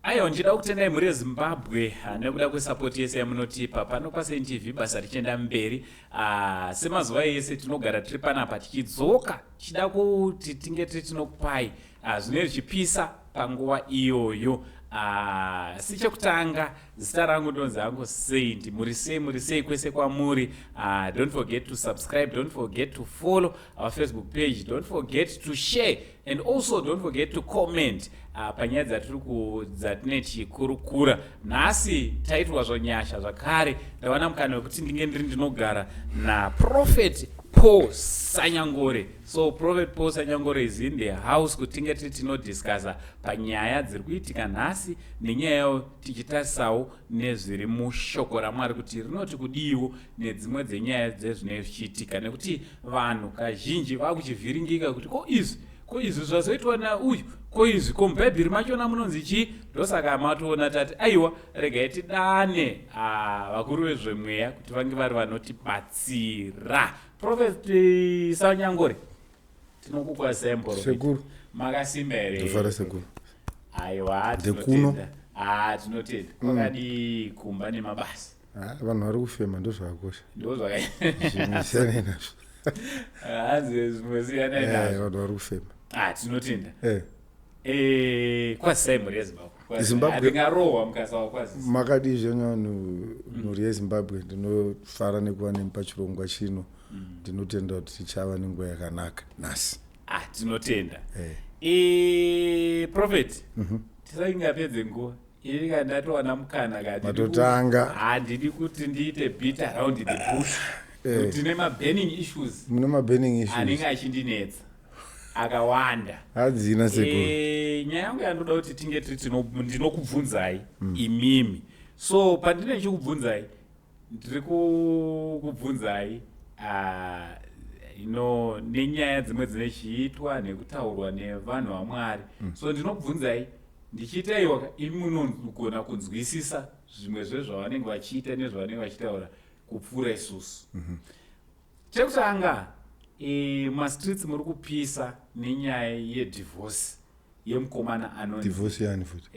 Aiwa, ndichida kutendai mhuri yeZimbabwe nekuda kwesapoti yese yamunotipa pano paSaint TV, basa richienda mberi. Semazuva ese tinogara tiri panapa tichidzoka tichida kuti tinge tiri tinokupai zvinenge zvichipisa panguva iyoyo. Sichekutanga, zita rangu ndonzi hangu Saint. Muri sei, muri sei kwese kwamuri? Don't forget to subscribe, don't forget to follow our Facebook page, don't forget to share and also don't forget to comment panyaya dzatiri dzatine tichikurukura nhasi. Taitwa zvonyasha zvakare, ndawana mukana wekuti ndinge ndiri ndinogara naProphet Paul Sanyangore. So Prophet Paul Sanyangore is in the house kuti tinge tiri tinodiscussa panyaya dziri kuitika nhasi, nenyaya yawo tichitarisawo nezviri mushoko raMwari kuti rinoti kudiwo nedzimwe dzenyaya dzezvinenge zvichiitika, nekuti vanhu kazhinji vakuchivhiringika kuti ko izvi, ko izvi zvazoitwa nauyu, ko izvi, ko mubhaibheri machona munonzi chii? Ndosaka matoona tati aiwa, regai tidane vakuru vezvemweya kuti vange vari vanotibatsira. Prophet Sanyangore, tinokukwazisai muprofita. Sekuru. Makasimba here? Ndofara, sekuru. Aiwa. Ndekuno. Tinotenda. Ah, tinotenda. Kwakadii kumba nemabasa? Ah, vanhu vari kufema, ndozvakakosha. Ndo Zvimwe nazvo. Hanzi zvimwe siyanai nazvo. Vanhu vari kufema. Ah, tinotenda. Kwazisai mhuri yeZimbabwe. Zimbabwe. Ndingarohwa mukasawa kwazisa. Makadii zvenyu vanhu, mhuri yeZimbabwe? Ndinofara nekuva nemi pachirongwa chino. Ndinotenda kuti tichava nenguva yakanaka nhasi. Ah, tinotenda. Prophet, tisangapedze nguva ini kana ndatowana mukana ka Matotanga. Handidi kuti ndiite beat around the bush. Tine maburning issues Mune maburning issues anenge achindinetsa akawanda. Hadzina, sekuru. Nyaya yangu yandoda kuti tinge tiri ndinokubvunzai imimi. So pandine chikubvunzai, ndiri kukubvunzai nenyaya dzimwe dzine chiitwa nekutaurwa nevanhu vaMwari. So ndinokubvunzai ndichiita iwa imi munogona kunzwisisa zvimwe zvezvavanenge vachiita nezvavanenge vachitaura kupfuura isusu. Chekutanga, mastreets muri kupisa nenyaya yedivorce yemukomana anonzi Divorce yani futi?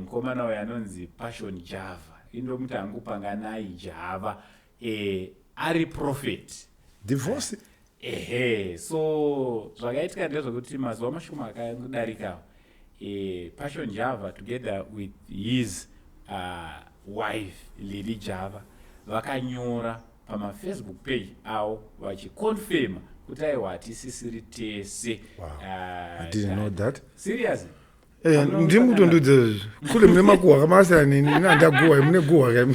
Mukomana uyu anonzi Passion Java. Indomuti hangu Panganai Java, ari prophet. Divorce? Ehe. So zvakaitika ndezvekuti mazuva mashoma akadarikawo, Passion Java together with his wife Lily Java vakanyora pamaFacebook page avo vachiconfirma kuti aiwa, hatisisiri tese. Wow. I didn't know that. Seriously? Ndimi kutondudza kule mune makuhwa kamasiyana neni. Ini handaguhwa, mune guhwa ka.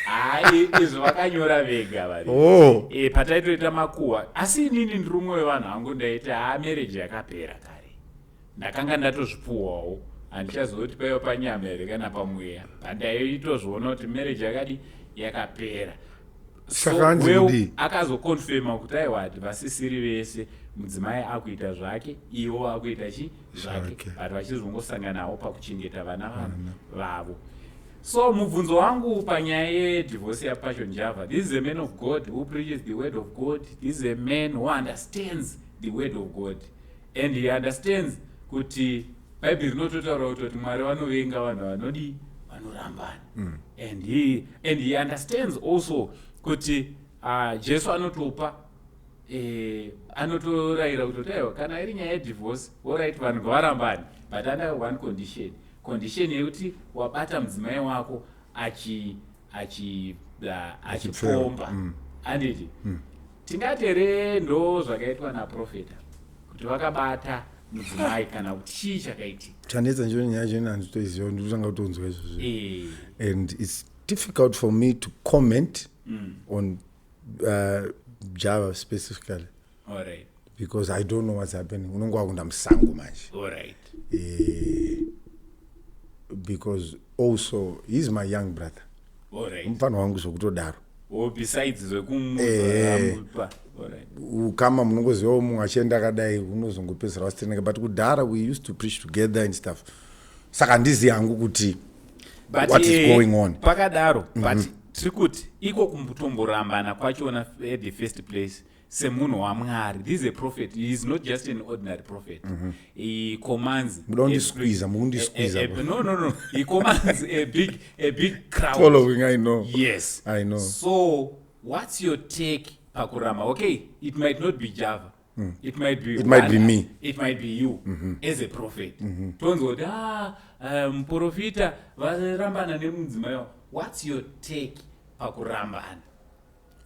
Hai, izvo vakanyora vega vari. Oh. Pataitoita makuhwa, asi inini ndiri umwe wevanhu hangu ndaiti ha, marriage yakapera kare, ndakanga ndatozvipuhwawo. Handichazoti paiva panyama here kana pamweya, pandaitozviona kuti marriage yakadi yakapera. So, Saka hanzi well, kudii? Akazoconfirma kuti aiwa, vasisiri vese, mudzimai akuita zvake, ivo akuita chi zvake, Zvake. but vachizongosanganawo pakuchengeta vana vavo. So mubvunzo wangu panyaya yedivorce yaPassion Java: this is a man of God who preaches the word of God. This is a man who understands the word of God and he understands kuti Bhaibheri rinototaura kutoti Mwari vanovenga vanhu vanodii? Vanorambana. And he understands also kuti Jesu anotopa anotorayira kutoti aiwa, kana iri nyaya yedivorce, alright, vanhu ngavarambane, but under one condition, condition yekuti wabata mudzimai wako achipomba. Handiti tingati here ndo zvakaitwa naprofeta kuti vakabata mudzimai, kana kuti chii chakaitika? Chanetsa ncho nyaya yacho handitoiziva, ndikutanga kutonzwa izvozvo. And it's difficult for me to comment on Java specifically because I don't know what's happening. Unonge wakunda musango manje. Because also he's my young brother, mufana wangu zvokutodaro. Oh, besides zvekumupa. Alright. Ukama munongozivawo, mumwe achienda akadai unozongopedzisira wasiteneka, but kudhara we used to preach together and stuff, saka handizivi hangu kuti But, what is going on. Pakadaro, but tiri kuti iko kumbotomborambana kwachona at the first place. Semunhu waMwari, this is a prophet. He is not just an ordinary prophet. He commands Muda kundisqueeza, mukundisqueeza. No, he commands a big crowd. Following, I know. Yes. I know. So what's your take pakuramba? Okay, it might not be Java. It might be It might be one- me. It might be you as a prophet. Tonzwa kuti, ah, muprofita varambana nemudzimai wavo. What's your take pakurambana?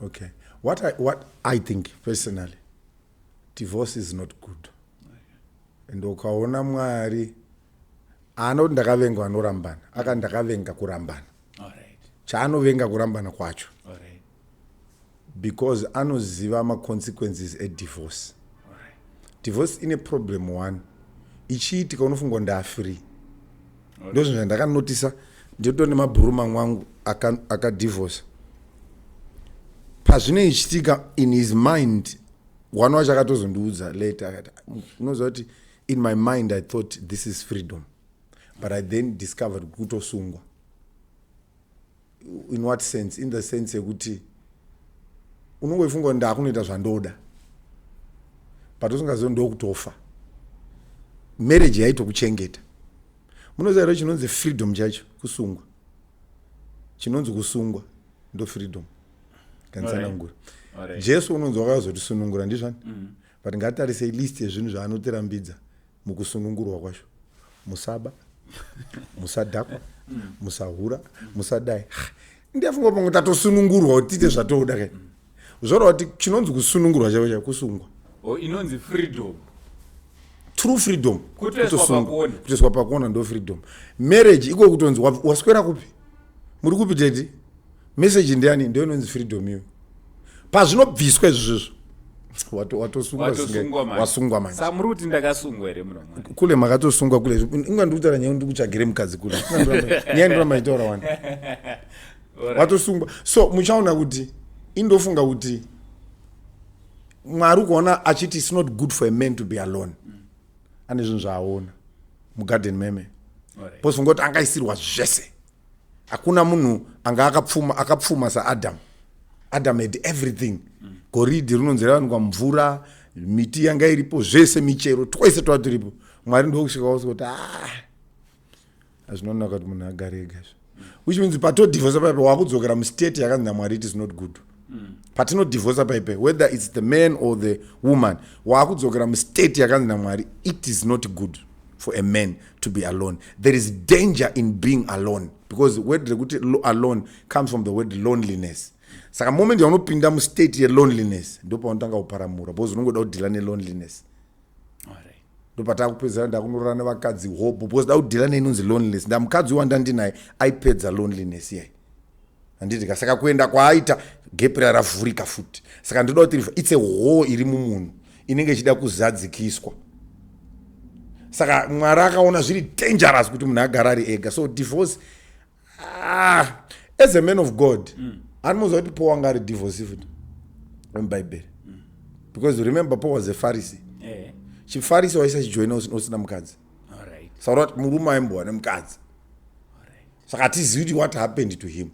Okay, what I think personally, divorce is not good, and ukaona Mwari haana kuti ndakavenga vanorambana, aka ndakavenga kurambana. Chaanovenga kurambana kwacho, because anoziva maconsequences edivorce. Divorce ine problem one. Ichiitika unofunga ndafree. Ndo zvinhu zvandakanotisa. Ndinoto nemabhuru mamwe angu akadivorca. Pazvinoichitika, in his mind, one wacho akatozondiudza later, akati, "Unoziva kuti in my mind I thought this is freedom, but I then discovered kutosungwa." In what sense? In the sense yekuti unongoifunga kuti ndakunoita zvandoda, but usingazivi ndokutofa. Marriage yaitokuchengeta. Munoziva here chinonzi freedom chacho? Kusungwa. Chinonzi kusungwa ndo freedom. Kanditsanangura. Jesu unonzi wakazotisunungura, ndizvani? But ngatarisei list yezvinhu zvaanotirambidza mukusunungurwa kwacho: musaba, musadhakwa, musahura, musadai. Ndiyafunga pamwe tatosunungurwa kuti tiite zvatoda kai. Zvoreva kuti chinonzi kusunungurwa chaivo chaivo kusungwa. Oh, inonzi freedom. True freedom. Kutoiswa Kutosungwa. pakuona. Kutoiswa pakuona ndo freedom. Marriage iko kutonzi waswera kupi, muri kupi daddy, message ndiani, ndo inonzi freedom iyo. Pazvinobviswa izvozvo, watosungwa. Watosungwa manje. Wasungwa manje. Samuri kuti ndakasungwa here muno mwari? Kule makatosungwa kule. Inga ndikutaura nyaya, ndikutsvagire mukadzi kule. Nyaya ndoramba ichitaura wani. Watosungwa. So muchaona kuti indofunga kuti Mwari ukaona achiti it's not good for a man to be alone, ane zvinhu zvaaona mugarden meme. Pofunga kuti angaisirwa zvese. Hakuna munhu anga akapfuma, akapfuma saAdam. Adam had everything. Goridhe rinonzi raiwanikwa, mvura, miti yanga iripo, zvese, michero, twese twa turipo. Mwari ndokusvika kuti, ah, hazvinonaka kuti munhu agare ega izvo, which means patodivhosa paipe wakudzokera mustate yakanzi naMwari it is not good. Patinodivhosa paipe, whether it's the man or the woman, waakudzokera mustate yakanzi naMwari it is not good for a man to be alone. There is danger in being alone, because word rekuti alone comes from the word loneliness. Saka moment yaunopinda mustate yeloneliness, ndo paunotanga kuparamura, because unongoda kudhila neloneliness. Ndopatakupedzera ndakunorara nevakadzi hobo, because da kudhila neinonzi loneliness. Ndamukadzi wandandinaye aipedza loneliness iyai, handiti ka? Saka kuenda kwaaita, gap raravhurika futi. Saka ndoda kuti it's a hole iri mumunhu inenge ichida kuzadzikiswa. Saka Mwari akaona zviri dangerous kuti munhu agara ari ega. So divorce, ah, as a man of God, anomuziva kuti Paul anga ari divorce futi wemubhaibheri, because remember, Paul was a Pharisee. ChiFarisi waisachijoina usina mukadzi. Saka kuti murume aimbova nemukadzi. Saka hatizivi kuti what happened to him,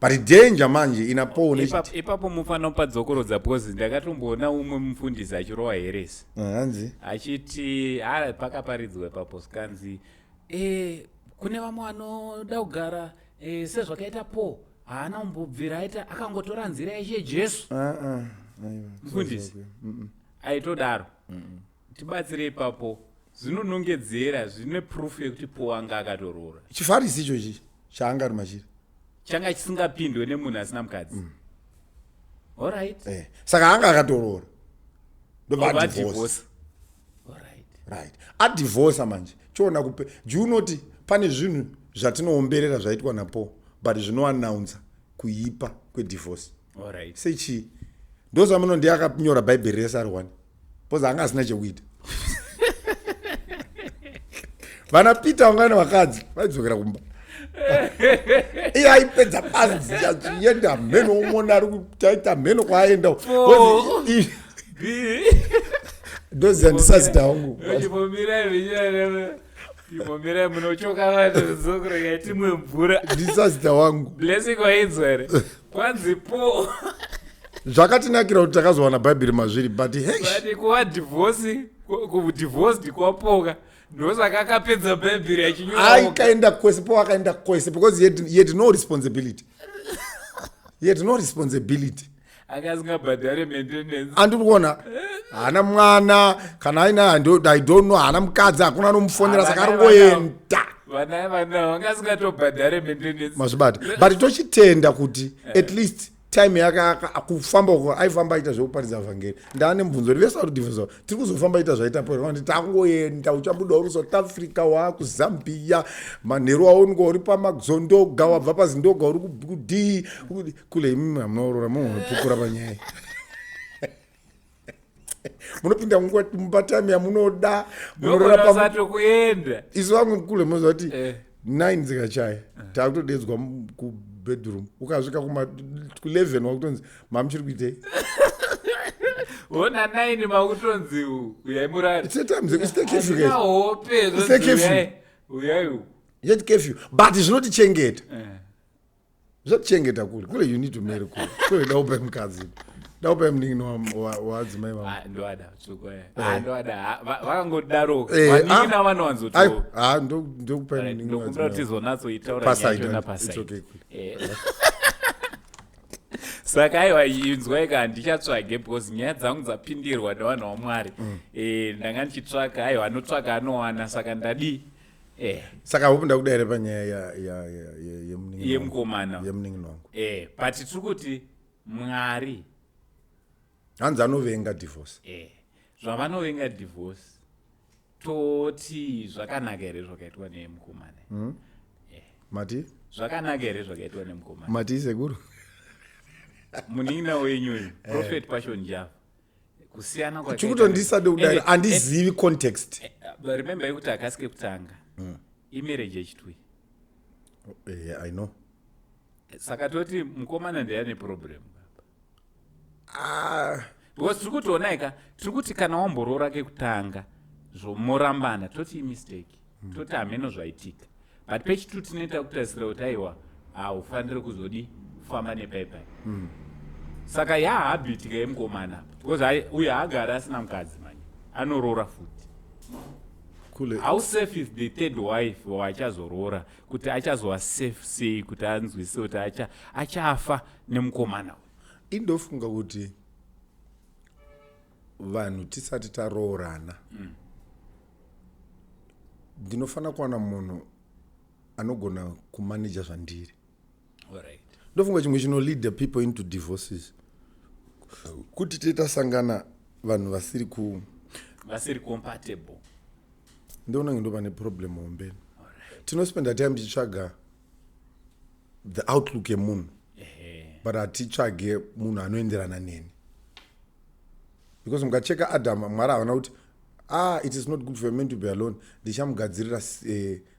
but danger manje ina Paul. Ipapo mufanira kupadzokorodza, because ndakatomboona umwe mufundisi achirova heresy. Hanzi? Achiti ha, pakaparidzwa ipapo sikanzi kune vamwe vanoda kugara sezvakaita Paul. Haana kumbobvira aita, akangotora nzira yeshe Jesu. Ah, ah, aiwa. Mufundisi aitodaro. Tibatsire ipapo, zvinonongedzera, zvine proof yekuti Paul anga akatoroora. ChiFarisi ichochi chaanga ari machiri. Changa chisingapindwe nemunhu asina mukadzi. Alright. Saka anga akatoroora, ndobva Obva adivorce. divorce. Alright. Right, adivhosa manje, chiona kupe jiunoti pane zvinhu zvatinoomberera zvaitwa naPaul, but zvinoanaunza kuipa kwedivorce. Sechii? Ndozamuno ndiye akanyora Bhaibheri rese ari one, because anga asina chekuita. Vana Peter vanga nevakadzi, vaidzokera kumba. Iye aipedza pasi achienda mheno, umona ari kutaita mheno kwaaenda. Paul. Ndoziva ndisazita wangu. Chimbomirai, munochoka vanhu, dzokoreka timwe mvura. Ndisazita wangu. Blessing, wainzwa here? Kwanzi Paul. Zvakatinakira kuti takazowana Bhaibheri mazviri, but hey. But kuva divorce, kudivorced kwapoka, ndosaka akapedza Bhaibheri achinyora. Aikaenda kwese po, akaenda kwese because he had no responsibility, he had no responsibility. Akasingabhadhare maintenance. Andiri kuona haana mwana kana aina, I don't know, haana mukadzi, hakuna anomufonera, saka aringoenda. Vana vana vangasingatobhadhare maintenance. Mazvibata, but tochitenda kuti at least time yake kufamba uko aifamba aita zvekuparidza vhangeri. Ndaane mubvunzo kuti vese vari kudivhosa tiri kuzofamba ita zvaita po kuti takungoenda, uchabuda uri South Africa, waakuzambia, manheru aonga uri pamazondoga, wabva pazindoga uri kudii kule. Imimi hamunaorora, munopukura panyaya, munopinda mumba time yamunoda, munorora. Ndosatokuenda. Isu vamwe kule munoziva kuti 9 dzikachaya takutodedzwa kubedroom. Ukasvika ku11 wakutonzi, "Mamuchiri kuitei?" Ona 9 makutonzi, "Uyai murari." It's a time, it's a curfew, guys. Hope. It's a curfew. Uyai uku. Yet curfew, but zvinotichengeta, zvinotichengeta kule. Kule you need to marry kule. Kule daupai mukadzi, daupai munin'ina waadzimai vangu. Ah, ndoada tsvuko. Ndoada vakangodaroka. Vanin'ina vanowanzoto Ah, ndokupai munin'ina Ndokumbira wadzimai kuti vangu. tizonatsoitaura Paside, nyaya yachona. It's Paside. okay, kule. Saka aiwa, inzwai ka, handichatsvage because nyaya dzangu dzapindirwa nevanhu vaMwari. Ndanga ndichitsvaka, aiwa, anotsvaka anowana, saka ndadii? Saka hope ndakudayira panyaya yemunin'ina wangu. Yemukomana. Yemunin'ina wangu. But tiri kuti Mwari Hanzi anovenga divorce. Zvavanovenga divorce, toti zvakanaka here zvakaitwa nemukomana? Mati? Zvakanaka here zvakaitwa nemukomana? Mati, sekuru? Munin'ina wenyu uyu, Prophet Passion Java, kusiyana kwakaita- Chikutondisade kudayira, handizivi context. But remember kuti hakasi kekutanga, imarriage yechitwi. I know. Saka toti mukomana ndeyane problem? Ah, Because tiri kutoona tiri kuti kana wamboroora kekutanga zvomorambana, toti imistake, toti hameno zvaitika, but pechitu tinoita kutarisira kuti aiwa, haufaniri kuzodi kufamba nepaipai. Saka yahabit ka yemukomana apa, because uyu haagari asina mukadzi manje, anoroora futi. Kule. How safe is the third wife wachazoroora, kuti achazova safe sei kuti anzwise kuti achafa nemukomana uyu? Indofunga kuti vanhu tisati taroorana, ndinofanira kuwana munhu anogona kumaneja zvandiri. Ndofunga chimwe chinolead the people into divorces kuti titasangana vanhu vasiri ku Vasiri compatible. Ndoona ndo pane problem hombe. Tinospenda time tichitsvaga the outlook yemunhu, but hatitsvage munhu anoenderana neni, because mukacheka Adam, Mwari havana kuti, "Ah, it is not good for a man to be alone, ndichamugadzirira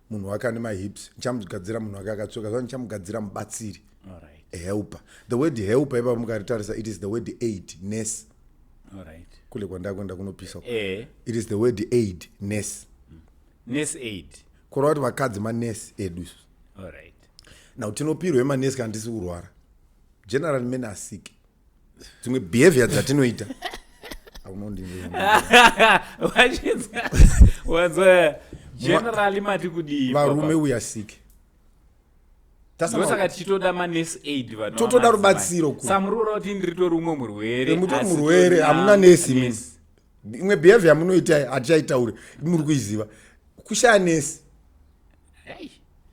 munhu wake ane mahips, ndichamugadzira munhu wake akatsvuka zva, ndichamugadzira mubatsiri," a helper. The word helper ipapo mukaritarisa, it is the word aid, nurse. Kule kwandakuenda kunopisa. It is the word aid, nurse. Nurse aid. Kureva kuti vakadzi manesi edu isusu. Now tinopirwe manesi kana tisi kurwara. General men are sick. Dzimwe behavior dzatinoita. Wachinzwa, wanzwa, generally mati kudii? Varume, we are sick. Ndosaka tichitoda manurse aid vanhu. Totoda rubatsiro. Samuroora kuti ndiritori umwe murwere. Mutori murwere, hamuna nesi imimi. Imwe behavior yamunoita hatichaitauri, muri kuiziva, kushaya nesi.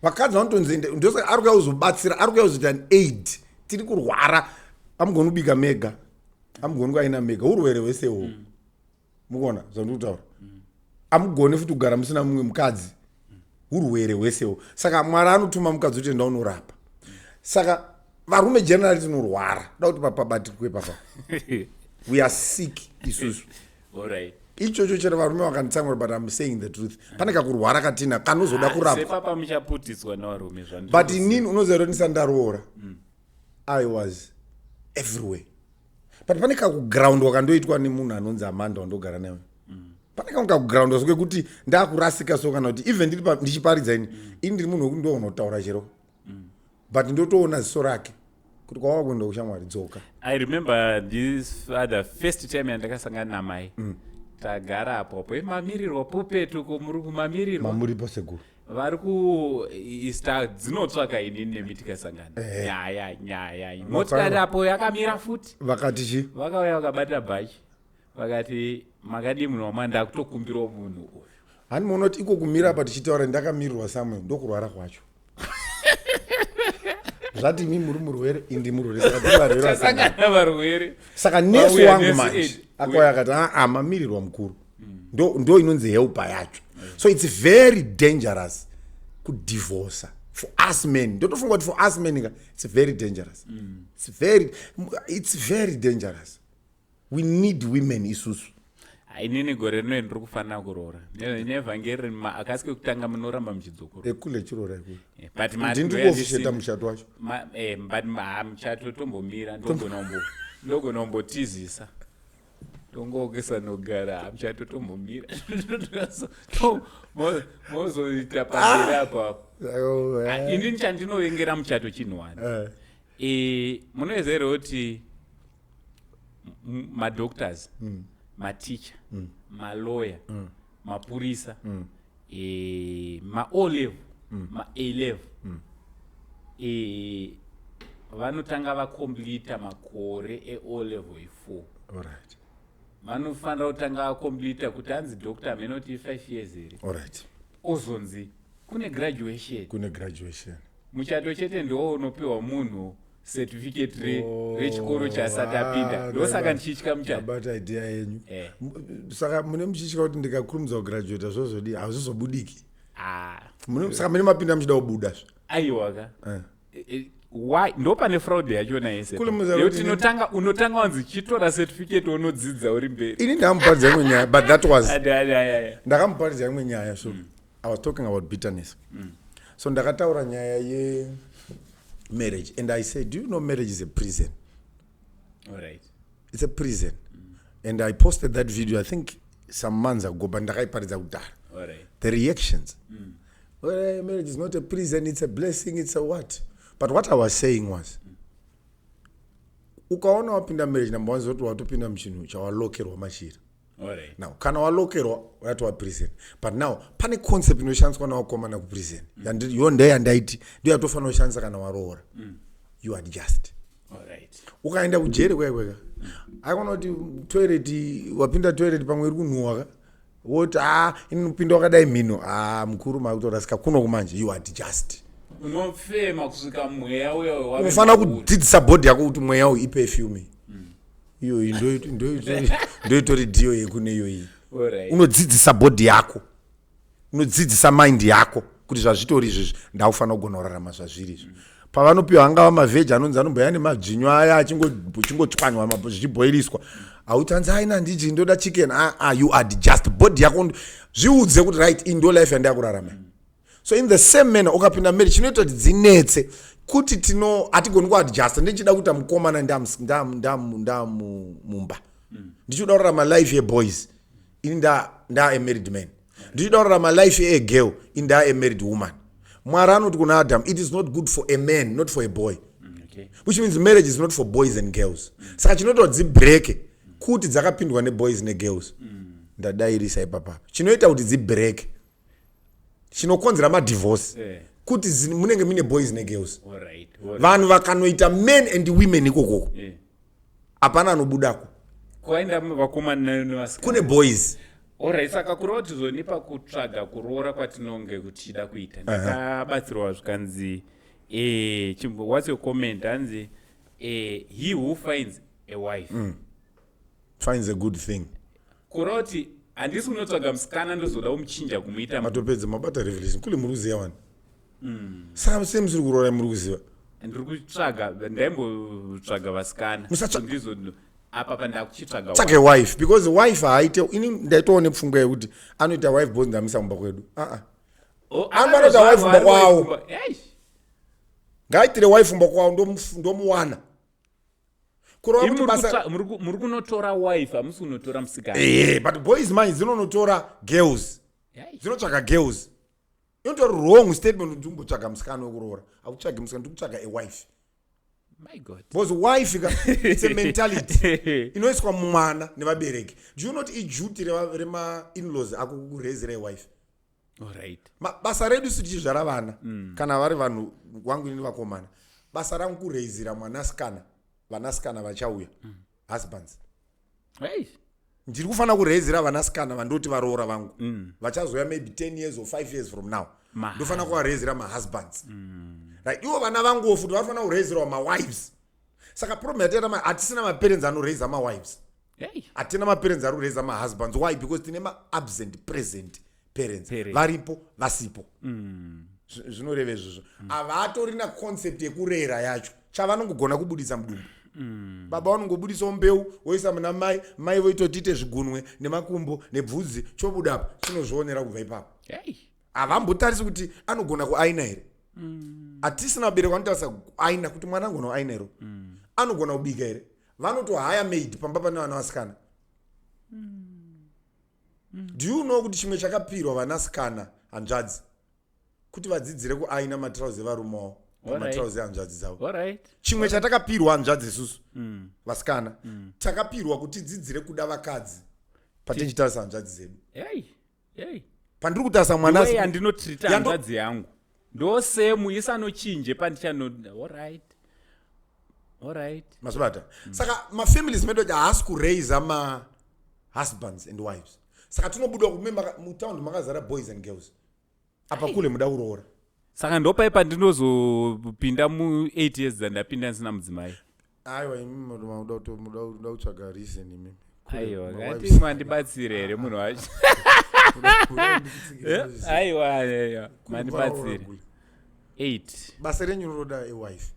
Vakadzi vanotonzi ndosaka ari kuya kuzobatsira, ari kuya kuzoita an aid. Tiri kurwara, amugoni kubika mega, amugoni kuaina mega, urwere hwese uhwo. Mukuona zvandiri kutaura? Amugoni futi kugara musina mumwe mukadzi, urwere hwese uhwo. Saka Mwari anotuma mukadzi kuti enda unorapa. Saka varume generally tinorwara, da kuti pabatikwe papa, we are sick isusu. Ichocho chero varume vakanditsamwira, but I'm saying the truth. Pane kakurwara katina kanozoda Ah, kurapwa. Sepapa muchaputitswa nevarume. But inini unoziva kuti ndisati ndaroora I was everywhere, but pane kakugroundwa kandoitwa nemunhu anonzi Amanda wandogara naye. Pane kamwe kakugroundwa sokekuti ndakurasika, so kana kuti even ndiri ndichiparidza ini, ini ndiri munhu wekuti ndogonotaura chero, but ndotoona ziso rake. Kuti kwava kuenda kushamwari, dzoka. I remember this other first time yandakasangana namai. Tagara apo mamirirwa pupetu ko muri kumamirirwa. Mamuripo, sekuru. Vari kuista dzinotsvaka inini nemi tikasangana. Nyaya, nyaya, motikari apo yakamira futi. Vakati chi? Vakauya vakabata bhachi, vakati, "Makadii munhu wamwa? Ndakutokumbirawo munhu uyu." Hani munoti iko kumira apa tichitaura, ndakamirirwa somewhere, ndokurwara kwacho. Zvati imi muri murwere, indi murwere, saka tiri varwere vasangana. Tasangana varwere. Saka nesi Vauya wangu nesi manje aid. akauya akati, "Aa, mamirirwa mukuru." Ndo inonzi helper yacho. So it's very dangerous kudivorca for us men. Ndotofunga kuti for us men ka, it's very dangerous. It's very dangerous. We need women isusu. Inini gore rino ndiri kufanira kuroora nevhangeri akasi kekutanga munoramba muchidzokoro. Ekule chiroora ikule. But Ndini ndikuofisheta muchato wacho. But muchato tombomira, ndogona kumbotizisa, tongokesa nogara muchato tombomira. Mozoita pamberi apo apo. Ah, inini chandinovengera muchato chinhu wani. Munoziva here kuti madoctors, maticha, maloya, mapurisa, ma-O level, ma-A level, vanotanga vacompleta makore e-O level i4. Vanofanira kutanga vacompleta kuti anzi doctor, amenoti 5 years here? Ozonzi kune graduation. Kune graduation. Muchato chete ndiwo unopiwa munhu certificate rechikoro chaasati apinda. Ndosaka ndichitya muchato. Abata idea yenyu. Eh. Saka mune muchitya kuti ndikakurumidza kugraduata zvozodi hazvizobudiki. Ah. Saka mune mapinda muchida kubuda zve? Aiwaka. Why ndo pane fraud yachona yese? Kule muza Yekuti kuti unotanga wanzi chitora certificate, unodzidza uri mberi. Ini ndamuparidza imwe nyaya, but that was Adi, adi, adi, adi. Ndakamuparidza imwe nyaya. So I was talking about bitterness. So ndakataura nyaya yemarriage and I said, "Do you know marriage is a prison?" It's a prison. And I posted that video, I think, some months ago, but ndakaiparidza kudhara. The reactions, "Well, marriage is not a prison, it's a blessing, it's a what?" But what I was saying was, ukaona wapinda marriage, number one, zoti watopinda muchinhu chawalokerwa machira. Now kana walokerwa, watova prison. But now pane concept inoshandiswa navakomana kuprison. Yo ndeyandaiti ndiyo yatofanira kushandisa kana waroora. You adjust. Ukaenda kujeri kweka kweka, aikona kuti toilet, wapinda toilet pamwe iri kunhuhwa ka, woti, "A, inopinda wakadai mhino." A, mukuru, makutorasika kuno kumanje. You adjust. Unofema kusvika mweya uya wave Unofanira mauri. Kudzidzisa body yako kuti mweya uyu iperfume iyoyi, ndoitori dhiyo yekune iyoyi. Unodzidzisa body yako, unodzidzisa mind yako kuti zvazvitori izvizvi, ndakufanira kugona kurarama zvazviri izvi. Pavanopiwa angava mavheji anonzi anomboya nemadzvinyu aya achingotswanywa, zvichibhoiriswa, hauti anzi aina handidyi, ndoda chicken. Ah, ah, you adjust body yako. Zviudze kuti, "Right, iyi ndo life yandakurarama." So in the same manner, ukapinda marriage, chinoita kuti dzinetse kuti tino hatigoni kuadjusta. Ndichida kuita mukomana, ndamumba, ndichida kurarama life yeboys, ini nda a married man. Ndichida kurarama life yegirl, ini nda a married woman. Mwari anoti kuna Adam, "It is not good for a man," not for a boy. Which means marriage is not for boys and girls. Saka chinoita kuti dzibreke kuti dzakapindwa neboys negirls. Ndadairisa ipapapa. Chinoita kuti dzibreke, chinokonzera madivorce, kuti munenge mune boys negirls. Vanhu vakanoita men and women ikokoko, hapana anobudako. Kwaenda vakomana nevasikana. Kune boys. Alright, saka kureva kuti zoni pakutsvaga kuroora kwatinonge tichida kuita, ndakabatsirwa zvikanzi, what's your comment? Hanzi, "He who finds a wife finds a good thing." Kureva kuti handisi kunotsvaga musikana ndozoda kumuchinja kumuita Matopedza, mabata revelation kule. Muri kuziva wani. Saka sei musiri kuroora? Muri kuziva. Ndiri kutsvaga, ndaimbotsvaga vasikana. Ndizo apa pandakuchitsvaga. Tsvage wife, because wife haaite. Ini ndaitowo nepfungwa yekuti anoita wife because ndamisa mumba kwedu. Aa. Oh, Anoita wife akatozvarwa mumba kwawo. ari wife. Eish. Ngaaitire wife mumba kwawo, ndomuwana. Kureva Imi kuti muri basa muri kunotora wife, hamusi kunotora musikana. But boys manje dzinonotora girls. Yai. Dzinotsvaga girls. Inotori wrong statement kuti umbotsvaga musikana wekuroora. Hautsvagi musikana, ndikutsvaga a wife. My God. Because wife ka, it's a mentality inoiswa mumwana nevabereki. Do you know kuti iduty rema-inlaws ako kurezera wife? Alright. Basa redu isu tichizvara vana, kana vari vanhu wangu ini vakomana, basa rangu kureizira mwanasikana, vanasikana vachauya, husbands. Hey. Ndiri kufanira kureizira vanasikana vandoti varoora vangu vachazoya maybe 10 years or 5 years from now. Ndofanira kuvareizira mahusbands, right? Ivo vana vanguwo futi vanofanira kureizirawo mawives. Saka problem yataita, hatisina maparents anoreiza mawives. Hey. Hatina maparents ari kureiza mahusbands. Why? Because tine maabsent present parents. Parents. Varipo, vasipo. Zvinoreva izvozvo, havatorina concept yekurera yacho. Chavanongogona kubudisa mudumbu. Baba vanongobudisawo mbeu, woisa muna mai, mai voitotiite zvigunwe nemakumbo nebvudzi, chobuda apa, chinozvionera kubva ipapo. Hey. Havambotarisi kuti anogona kuaina here. Hatisina vabereki vanotarisa kuaina, kuti mwana anogona kuaina here, anogona kubika here. Vanotohaya maid pamba pane vana vasikana. Do you know kuti chimwe chakapirwa vanasikana, hanzvadzi, kuti vadzidzire kuaina matirauzi evarume wavo pamatirauzi ehanzvadzi dzavo? Alright. Chimwe chatakapirwa hanzvadzi isusu vasikana, takapirwa kuti tidzidzire kuda vakadzi patichitarisa hanzvadzi dzedu. Hey. Hey. Pandiri kutarisa mwana Way andinotrita hanzvadzi yangu ndo same isanochinje pandichano. Alright. Mazvibata? Saka mafamilies medu acho haasi kuraisa mahusbands and wives. Saka tinobuda kume mutaundi makazara boys and girls apa kule muda kuroora. Saka ndopai pandinozopinda mu8 years dzandapinda ndisina mudzimai? Aiwa, imi muda kutsvaga reason imimi. Aiwa, ngati mandibatsire here munhu wacho? Aiwa, aiwa, mandibatsire. 8. Basa renyu rinoda awife.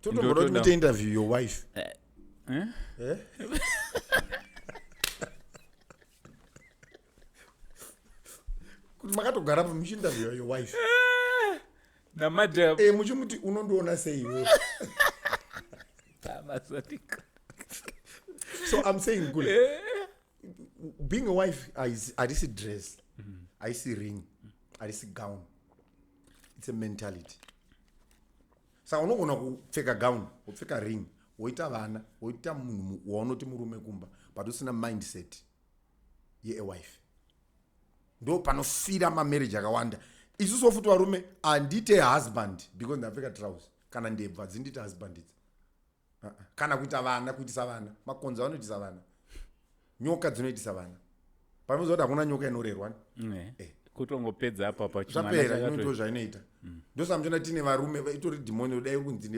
Totomboda kuti muite interview your wife. Eh? Eh? Kuti makatogara pa muchiinterview your wife. Namadam. Muchimuti, "Unondiona sei iwe?" So I'm saying, kule, being a wife harisi dress, haisi ring, harisi gown. It's a mentality. Saka unogona kupfeka gown, wopfeka ring, woita vana, woita munhu waunoti murume kumba, but usina mindset yeawife. Ndo panofira mamarriage akawanda. Isusuwo futi varume, handite husband because ndapfeka trouse kana ndebvu. Hadzindite husband idzi. Uh-uh. Kana kuita vana, kuitisa vana makonzo anoitisa vana, nyoka dzinoitisa vana. Panoziva kuti hakuna nyoka inorerwa. Kutongopedza apa Zvapera, inoito zvainoita. Ndosaka muchiona tine varume itori dhimoni. Dai kunzi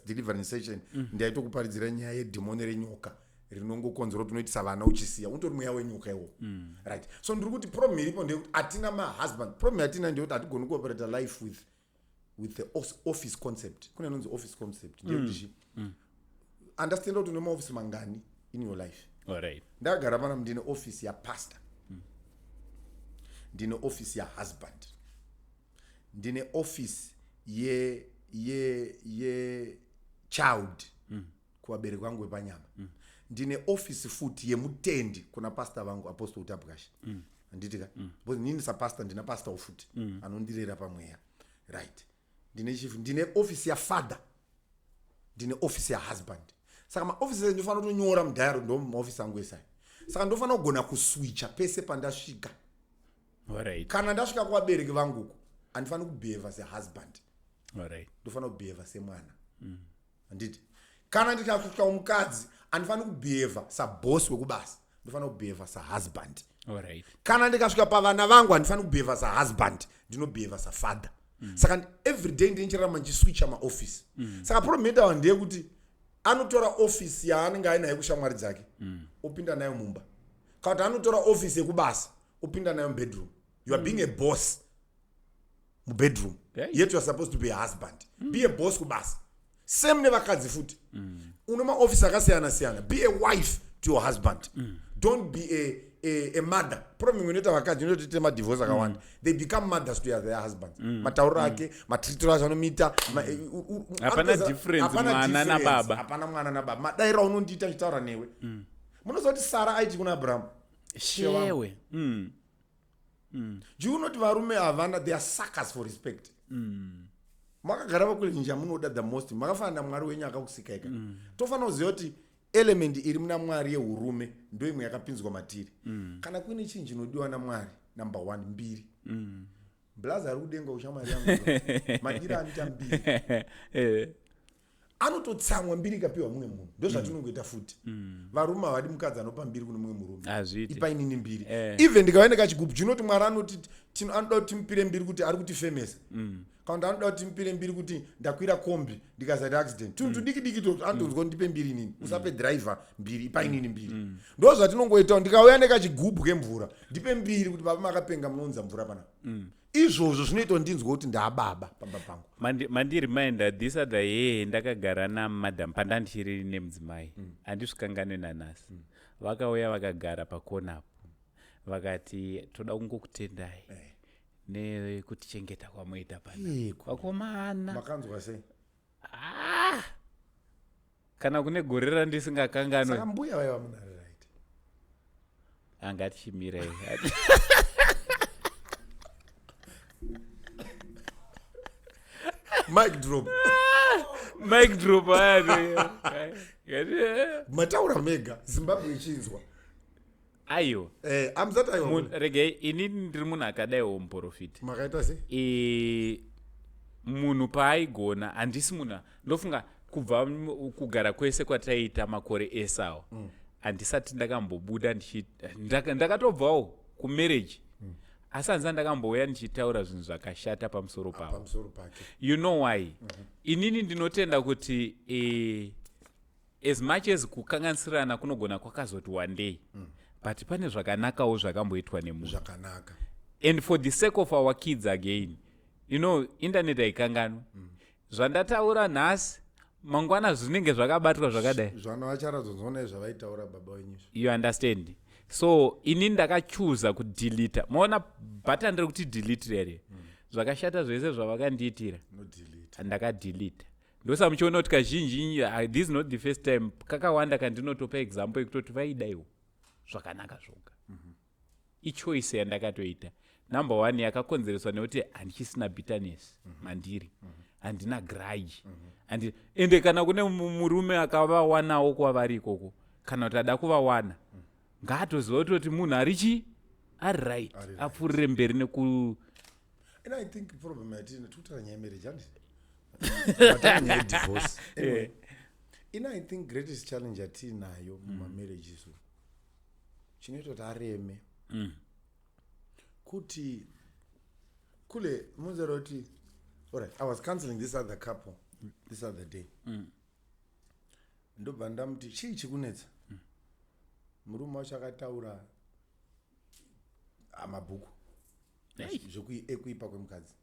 deliverance session, ndaitokuparidzira nyaya yedhimoni renyoka rinongokonzera kuti unoitisa vana uchisiya. Unotori mweya wenyoka iwo, right? So ndiri kuti problem iripo ndeyekuti hatina mahusband. Problem yatina ndeyekuti hatigoni kuoperata life with the office concept. Kune inonzi office concept, ndeyekuti chi understand kuti une maofisi mangani in your life. Ndakagara pana, ndine office yapastor, ndine office yahusband, ndine office ye ye ye child kuvabereki vangu vepanyama, ndine office futi yemutendi kuna pastor vangu, Apostle Utabwashi, handiti ka? Because nini sapastor ndina pastor futi anondirera pamweya, right? Ndine chief, ndine office yafather, ndine office yahusband. Saka maofisi ndinofanira kutonyora mudiary, ndo maofisi angu esai. Saka ndofanira kugona kuswicha pese pandasvika. Kana ndasvika kuvabereki vanguko, handifaniri kubehava sehusband. Ndofanira kubehava semwana, handiti? Kana ndikasvika kumukadzi, handifaniri kubehava saboss wekubasa, ndofanira kubehava sahusband. Kana ndikasvika pavana vangu, handifaniri kubehava sahusband, ndinobehava safather. Saka every day ndinichirarama ndichiswicha maofisi. Saka problem yetawa ndeyekuti anotora ofisi yaanenge ainayo kushamwari dzake, opinda nayo mumba, kana kuti anotora ofisi yekubasa, opinda nayo mubedroom. You are being a boss mubedroom, yet you are supposed to be a husband. Be a boss kubasa. Same nevakadzi futi. Une maofisi akasiyana siyana. Be a wife to your husband. Don't be a mother. Problem inoita vakadzi, inotoite madivorce akawanda, they become mothers to their husbands. Matauriro ake, matritiro acho anomuita Hapana difference, hapana mwana difference. nababa. Hapana mwana nababa. Madairo aunondiita ndichitaura newe. Munoziva kuti Sara aiti kuna Abrahamu, "Shewe." Do you know kuti varume havana, they are suckers for respect. Makagara pakulenje chamunoda the most, makafanana namwari wenyu akakusikaika. Tofanira kuziva kuti element iri muna Mwari yeurume ndo imwe yakapinzwa matiri. Kana kuine chinhu chinodiwa naMwari, number one, mbiri. Blaza ari kudenga ushamwari yangu, madiro anoita mbiri, anototsamwa mbiri ikapiwa mumwe munhu. Ndo zvatinongoita futi. Varume havadi mukadzi anopa mbiri kune mumwe murume. Hazviiti. Ipa inini mbiri. Even ndikava nekachigubhu chinoti Mwari anoti anoda kuti timupire mbiri kuti ari kutifemesa, kana kuti anoda kuti timupire mbiri kuti ndakwira kombi ndikasaita accident, tunhu tudiki diki toto anotonzwa kuti ndipe mbiri inini. Usape driver mbiri, ipa inini mbiri. Ndo zvatinongoitawo. Ndikauya nekachigubhu kemvura, ndipe mbiri kuti baba makapenga, munounza mvura panapa. Izvozvo zvinoita ndinzwe kuti ndaababa pamba pangu. Mandiriminda this other year, ndakagara namadam pandandichiri nemudzimai. Handisvikanganwe nanhasi. Vakauya vakagara pakonapo, vakati, "Toda kungokutendai nekutichengeta kwamuita pana." Vakomana. Makanzwa sei? Ah! Kana kune gore randisingakanganwe. Saka mbuya vaiva munhu ari right? Angatichimirei. Mic drop. Mic drop aya. Mataura mega, Zimbabwe ichinzwa. Aiwa. Amusati aiwa. Regai, inini ndiri munhu akadaiwo, muprofita. Makaita sei? Munhu paaigona, handisi munhu, ndofunga kubva kugara kwese kwataiita makore ese awa, handisati ndakambobuda ndakatobvawo kumarriage, asi handisati ndakambouya ndichitaura zvinhu zvakashata pamusoro pavo. Pamusoro pake. You know why? Inini ndinotenda kuti as much as kukanganisirana kunogona kwakazoti one day, but pane zvakanakawo zvakamboitwa nemunhu. Zvakanaka. And for the sake of our kids again, internet haikanganwi. Zvandataura nhasi, mangwana zvinenge zvakabatwa zvakadai. Zvana vacharadzonzonai zvavaitaura baba wenyu izvo. You understand? So ini ndakachuza kudelita. Maona button rekuti delete rere, zvakashata zvese zvavakandiitira. Nodelete. Ndakadelita. Ndosa muchiona kuti kazhinji, this is not the first time, kakawanda kandinotopa example yekutoti vaidaiwo zvakanaka zvoga. Ichoice yandakatoita number one yakakonzereswa nekuti handichisina bitterness mandiri, handina grudge. Ende kana kune murume akavawanawo kwavari ikoko, kana kuti ada kuvawana, ngaatoziva kutoti munhu ari chi ari right. Ari right. Apfuurire mberi neku And I think problem yatine, tikutaura nyaya yemarriage, handiti? Matanga nyaya yedivorce. Anyway, ina I think greatest challenge yatiinayo mumamarriage isu, chinoita kuti areme, kuti kule munzera kuti, alright, I was counseling this other couple this other day. Ndobva ndamuti, "Chii chikunetsa?" Murume wacho akataura mabhuku ekuipa kwemukadzi.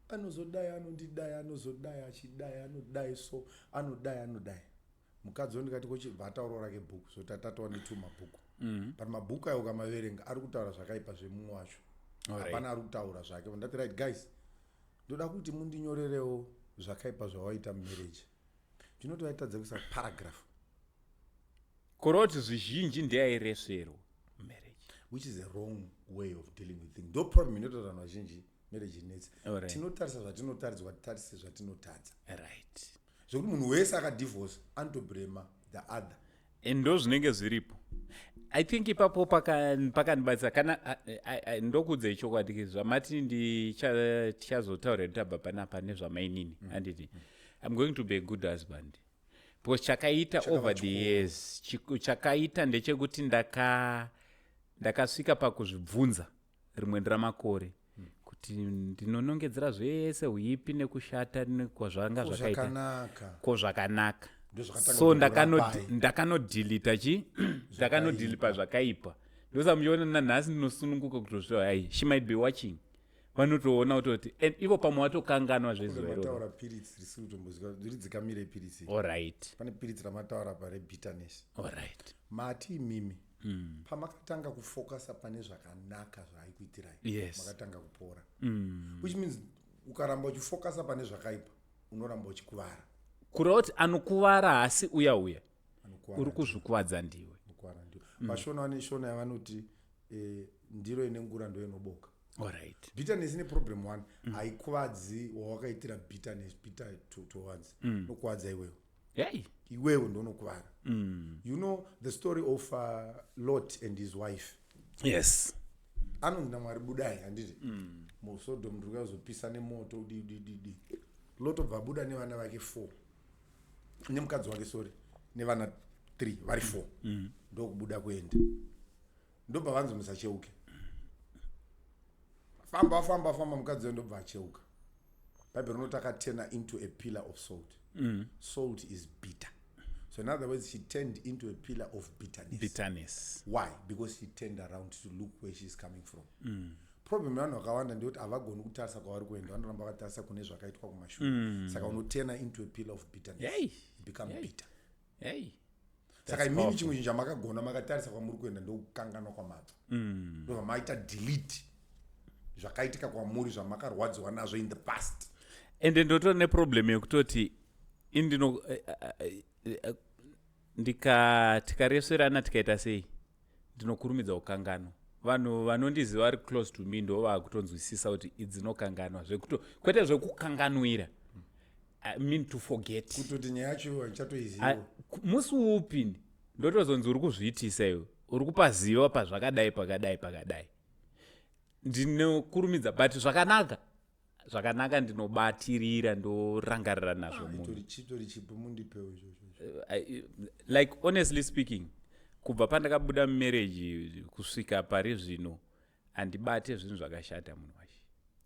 Anozodai, anondidai, anozodai, achidai, anodai, so anodai, anodai. Mukadzi wondikati kochibva ataurawo rake bhuku, zoti atatova netwo mabhuku. But mabhuku ayo ukamaverenga, ari kutaura zvakaipa zvemumwe wacho. Hapana ari kutaura zvake. Ndati, "Right guys, ndoda kuti mundinyorerewo zvakaipa zvawaita mumarriage." Ndinoti vaitadza kuisa paragraph. Kureva kuti zvizhinji ndeairesverwa marriage. Which is a wrong way of dealing with things. Ndo problem inoita kuti vanhu vazhinji marriage inetse. Tinotarisa zvatinotaridzwa, titarise zvatinotadza. Zvekuti munhu wese akadivorce anotoblema the other. And ndo zvinenge zviripo. I think ipapo pakandibatsira kana ndokuudzai chokwadi, zvamati tichazotaura tabva panapa nezvamainini, handiti? I'm going to be a good husband because chakaita over the years, chakaita ndechekuti ndakasvika pakuzvibvunza rimwe ramakore kuti ndinonongedzera zvese uipi nekushata nekwazvanga Ko zvakaita, zvakanaka? Ko zvakanaka? Ndozvakatanga So kukurapai. ndakanodelita chi ndakanodelita zvakaipa. Ndosa muchiona nanhasi ndinosununguka kutozviva, hai, she might be watching, vanotoona kutoti, and ivo pamwe vatokanganwa zvezuva iroro. Mataura piritsi risiri kutombozika, ridzikamire piritsi. Pane piritsi ramataura pa rebitterness. Mati imimi pamakatanga kufocusa pane zvakanaka zvaaikuitirai, makatanga kupora, which means ukaramba uchifocusa pane zvakaipa, unoramba uchikuvara. Kureva kuti anokuvara haasi uya uya. Anokuvara. Uri kuzvikuvadza ndiwe. Anokuvara ndiwe. Vashona vane shona yavanoti ndiro ine ngura ndo inoboka. Alright. Bitterness ine problem one: haikuvadzi wawakaitira bitterness, bitter towards, nokuvadza iwewe. Hey. Iwewe ndonokuvara. You know the story of Lot and his wife? Yes. Anonzi naMwari, "Budai," handiti? MuSodom ndiri kuzopisa nemoto, ddd. Lot obva abuda nevana vake four nemukadzi wake, sorry, nevana three, vari four. Ndokubuda kuenda, ndobva vanzi, "Musacheuke." Famba, famba, famba, mukadzi wayo ndobva acheuka. Bhaibheri rinoti akaturna into a pillar of salt. Salt is bitter. So in other words, she turned into a pillar of bitterness. Bitterness. Why? Because she turned around to look where she's coming from. Problem yevanhu vakawanda ndeyekuti havagoni kutarisa kwavari kuenda, vanoramba vakatarisa kune zvakaitwa kumashure. Saka unoturna into a pillar of bitterness. Hey. Become Hey. bitter. Hey. Saka imimi chimwe chinhu chamakagona, makatarisa kwamuri kuenda, ndokukanganwa kwamabva. Ndobva maita delete zvakaitika kwamuri, zvamakarwadziwa nazvo in the past. Ende ndotori neproblem yekutoti indino ndika tikareserana, tikaita sei, ndinokurumidza kukanganwa. Vanhu vanondiziva vari close to me ndo vakutonzwisisa kuti idzinokanganwa zvekuto, kwete zvekukanganwira, I mean to forget. Kutoti nyaya yacho handichatoiziva. Musi upi ndotozonzi, "Uri kuzviitisa iwe, uri kupaziva pazvakadai, pakadai, pakadai." Ndinokurumidza, but zvakanaka, zvakanaka ndinobatirira, ndorangarira nazvo munhu. Chitori chipo, mundipewo ichocho. Like, honestly speaking, kubva pandakabuda mumarriage kusvika pari zvino, handibate zvinhu zvakashata, munhu wacho.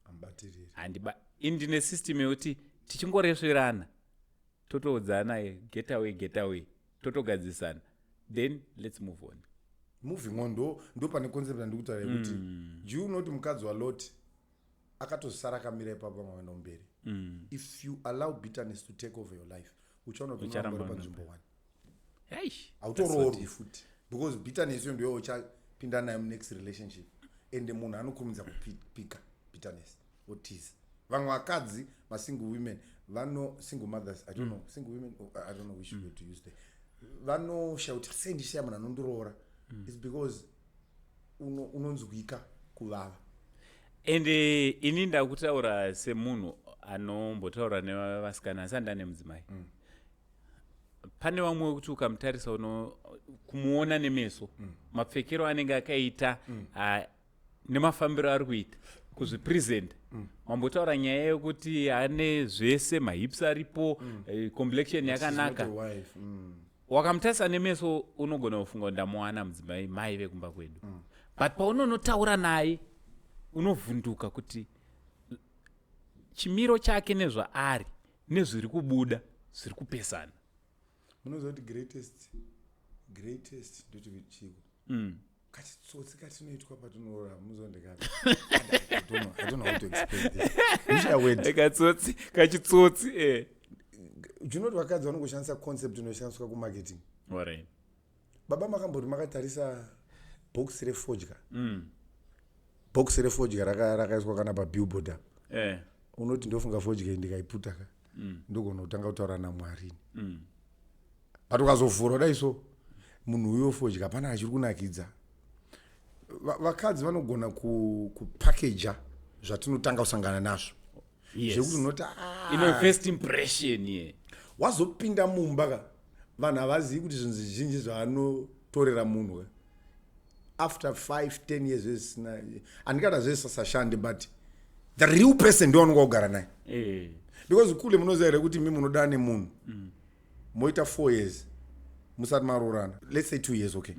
Amubatiriri. Handiba. Indine system yekuti tichingoresverana, totoudzana, "Get away, get away," totogadzisana, then let's move on. Moving on, ndo pane concept yandikutaura yekuti do you know kuti mukadzi waLot akatosara akamira ipapo, vamwe mberi? If you allow bitterness to take over your life, uchaona kuti Ucharamba unoramba uri panzvimbo one. Hey. Hautoroorwi futi, because bitterness iyo ndiyo uchapinda nayo munext relationship. Ende munhu anokurumidza kupika bitterness, otiza. Vamwe vakadzi, masingle women, vano single mothers, I don't know, single women, oh, I don't know which word to use there, vanoshaya kuti sei ndishaya munhu anondiroora. It's because unonzwika kuvava. Ende ini ndakutaura semunhu anombotaura nevasikana, asi handane mudzimai. Pane vamwe wekuti ukamutarisa, uno kumuona nemeso, mapfekero anenge akaita, nemafambiro ari kuita, kuzvipresenta. Mambotaura nyaya yekuti ane zvese, mahips aripo, complexion yakanaka. She's not a wife. Wakamutarisa nemeso, unogona kufunga kuti ndamuwana mudzimai, mai vekumba kwedu. But paunonotaura naye, unovhunduka kuti chimiro chake nezvaari nezviri kubuda zviri kupesana. Munoziva kuti greatest ndoti chiko, kachitsotsi katinoitwa patinoora, munoziva ndekapi? I don't know how to explain this. Which a word. Katsotsi, kachitsotsi, eh. Do you know kuti vakadzi vanongoshandisa concept inoshandiswa kumarketing? Alright. Baba, makamboti makatarisa bhokisi refodya? Bhokisi refodya rakaiswa kana pabillboard apa. Unoti, "Ndofunga fodya iyi ndikaiputa ka, ndogona kutanga kutaura naMwari." But ukazovhura kudai so, munhu uyo fodya hapana achiri kunakidza. Vakadzi vanogona kupakeja zvatinotanga kusangana nazvo, zvekuti unoti, "Ah." Ino first impression ye. Wazopinda mumba ka, vanhu havazivi kuti zvinhu zvizhinji zvaanotorera munhu ka, after 5 10 years zvezvisina, handikada zvesasashandi, but the real person ndio wanonga kugara naye. Because kule, munoziva here kuti mi munodana nemunhu, moita 4 years musati maroorana, let's say 2 years, okay,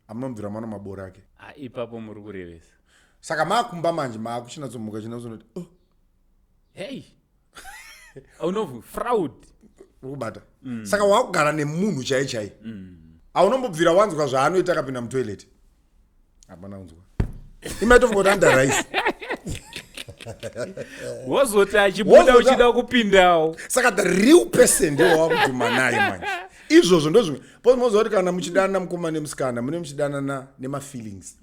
amunobvira mana mabora ake? Ah, ipapo muri kurevesa. Saka maakumba manje, maakuchinatsomuka chinatsonoti, "Oh." Hey, unovhu fraud. Uri kubata? Saka wakugara nemunhu chai chai, haunombobvira wanzwa zvaanoita akapinda mutoilet. Hapana unzwa, imaitofunga kuti andaraisi. Wozoti achibuda, uchida kupindawo. Saka the real person ndiwo wakudhuma naye manje. Izvozvo ndozvimwe po moziva kuti kana muchidanana mukoma nemusikana, mune muchidanana nemafeelings.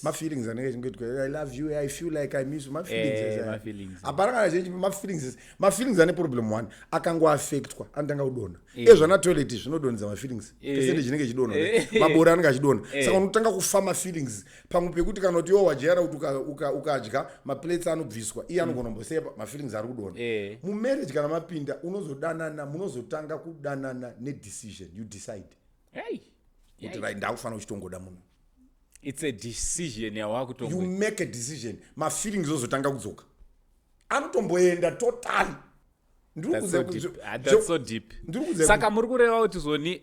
Mafeelings anenge achingoitwa, "I love you, I feel like I miss you," mafeelings. Mafeelings. Hapana kana chenji mafeelings. Mafeelings ane problem one, akangoaffectwa anotanga kudonha. Ezvana toilet zvinodonhedza mafeelings. Percentage inenge ichidonha. Mabori anenge achidonha. Saka unotanga kufa mafeelings pamwe pekuti kana kuti iwo wajaira kuti ukadya maplates anobviswa, iye anogona kumbosepa, mafeelings ari kudonha. Mumarriage kana mapinda, unozodanana, munozotanga kudanana nedecision. You decide kuti right, ndakufanira kuchitongoda munhu. It's a decision You yawakutongo make a decision, mafeelings ozotanga kudzoka, anotomboenda totally. Ndiri That's so deep. Ah, that's so deep. Ndiri kuudza. Saka muri kureva kuti zoni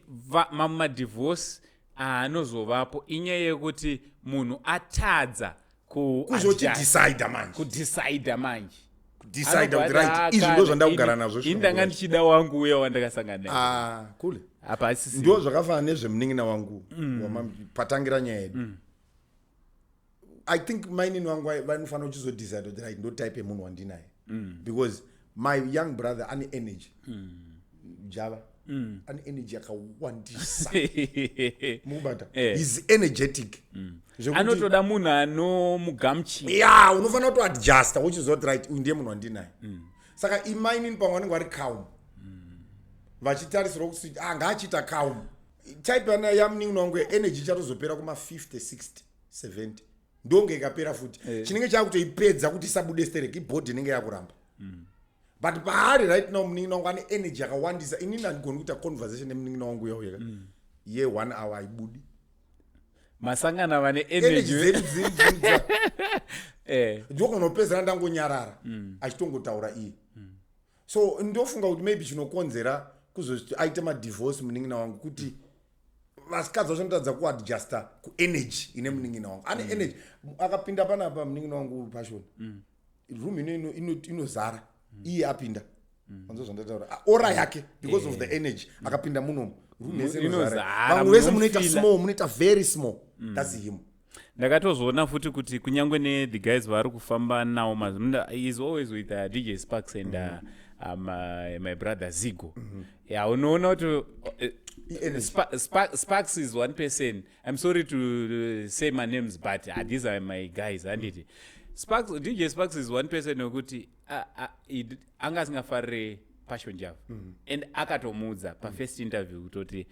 mamwe madivorce anozovapo inyaya yekuti munhu atadza Kuzochidecida manje. Kudecida manje. Kudecida kuti right, izvi ndo zvandakugara nazvo. Ini ndanga ndichida wangu uya wandakasangana naye. Ah, kule. Apa asisi. Ndo zvakafanana nezvemunin'ina wangu patangira nyaya yedu. I think mainini wangu vanofanira kuchizodecide kuti right, ndo type yemunhu wandinaye, because my young brother ane energy. Java ane energy yakawandisa, mukubata? Is energetic. Anotoda munhu anomugamuchira. Ya, unofanira kutoadjusta uchiziva kuti right, uyu ndiye munhu wandinaye. Saka imainini pamwe vanenge vari calm, vachitarisirwa kuti ah, ngaachiita calm. Type yana yamunin'ina wangu, energy ichatozopera kuma50, 60, 70, ndonge ikapera futi. Chinenge chakutoipedza kuti isabude sterek, ibody inenge yakuramba. But paari right now, munin'ina wangu ane energy yakawandisa. Inini handigoni kuita conversation nemunin'ina wangu uyauya ye one hour, haibudi. Masangana vane energy energy. Dzedu ndokunopedzera ndangonyarara, achitongotaura iye. So ndofunga kuti maybe chinokonzera kuzoti aite madivorce munin'ina wangu kuti vasikadzi vacho vanotadza kuadjusta kuenergy ine munin'ina wangu. Ane energy. Akapinda panapa munin'ina wangu Passion, room ino inozara iye apinda. Anzo zvandataura, aura yake, because of the energy, akapinda munomu, room yese inozara. Inozara, Vamwe vese munoita munomufeela. small, munoita very small. That's him. Ndakatozoona futi kuti kunyange nethe guys vari kufamba nawo is always with DJ Sparks and my brother Zigo. Yeah, unoona kuti I-energy. Sparks is one person. I'm sorry to say my names, but these are my guys, handiti? Sparks, DJ Sparks is one person wekuti anga asingafarire Passion Java and akatomuudza pafirst interview kutoti,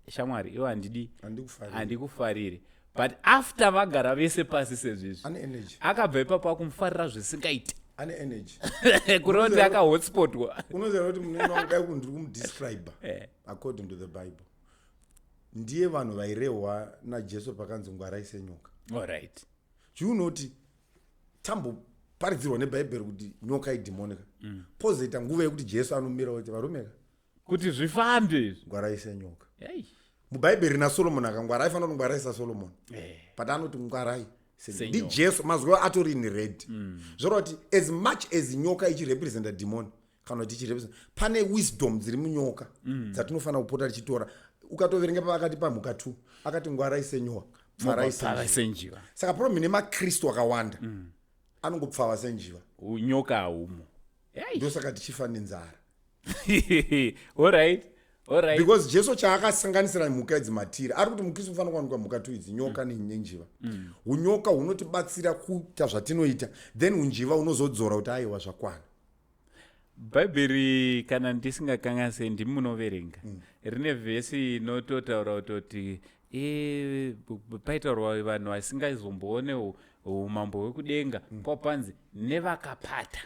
"Shamwari, iwo handidi." Handikufariri. "Handikufariri." But after vagara vese pasi sezvizvi, Ane energy. akabva ipapo akumufarira zvisingaiti. Ane energy. Kureva kuti akahotspotwa. Unoziva kuti munin'ina wangu, dai ndiri kumudescribe according to the Bible, ndiye vanhu vairehwa naJesu pakanzi, "Ngwarai senyoka." Chiunoti tamboparidzirwa nebhaibheri kuti nyoka idhimonika, pozoita nguva yekuti Jesu anomira kuti, "Varumeka, Kuti zvifambe izvi. ngwarai senyoka." Ei. Mubhaibheri naSolomoni akangwara, aifanira kuti ngwarai saSolomoni, but anoti ngwarai Senyoka. Ndijesu mazuva atori in red. Zvoreva kuti as much as nyoka ichirepresenta demon kana kuti ichirepresenta, pane wisdom dziri munyoka dzatinofanira kupota tichitora. Ukatoverenga paakati pamhuka 2, akati, "Ngwarai senyoka, pfarai Pfava senjiva." Senjiva. Saka problem nemakristu akawanda, anongopfava senjiva. Nyoka haumo. Ei. Ndosaka tichifa nenzara. Alright. Because Jesu chaakasanganisira mhuka idzi matiri, ari kuti mukristu unofanira kuwanikwa mhuka tu idzi, nyoka nenjiva. Unyoka hunotibatsira kuita zvatinoita, then unjiva unozodzora kuti aiwa, zvakwana. Bhaibheri, kana ndisingakanganise, ndimi munoverenga, rine vhesi inototaura kutoti paitaurwa vanhu vasingazomboone umambo hwekudenga, kwapanzi nevakapata.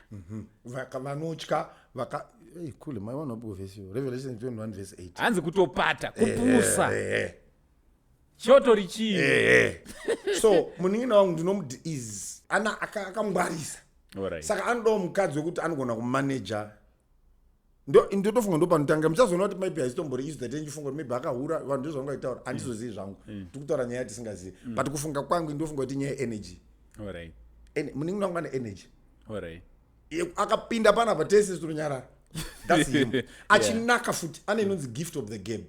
Vanotya vaka. Hey, cool, maiwana vhesi, Revelation 21 verse 8. Hanzi kutopata, kupusa. Chotori chii? So munin'ina wangu ndinomuti is ana akangwarisa. Saka anodawo mukadzi wekuti anogona kumaneja. Ndotofunga ndo panotanga. Muchazoona kuti maybe haisitombori isu that ndichifunga kuti maybe akahura. Vanhu ndozvangaitaura, handizozivi zvangu. Tiri kutaura nyaya yatisingazivi, but kufunga kwangu ndofunga kuti nyaya yenergy. Munin'ina wangu ane energy. Akapinda panapa, tese tinonyarara. That's him. Achinaka futi, ane inonzi gift of the gab.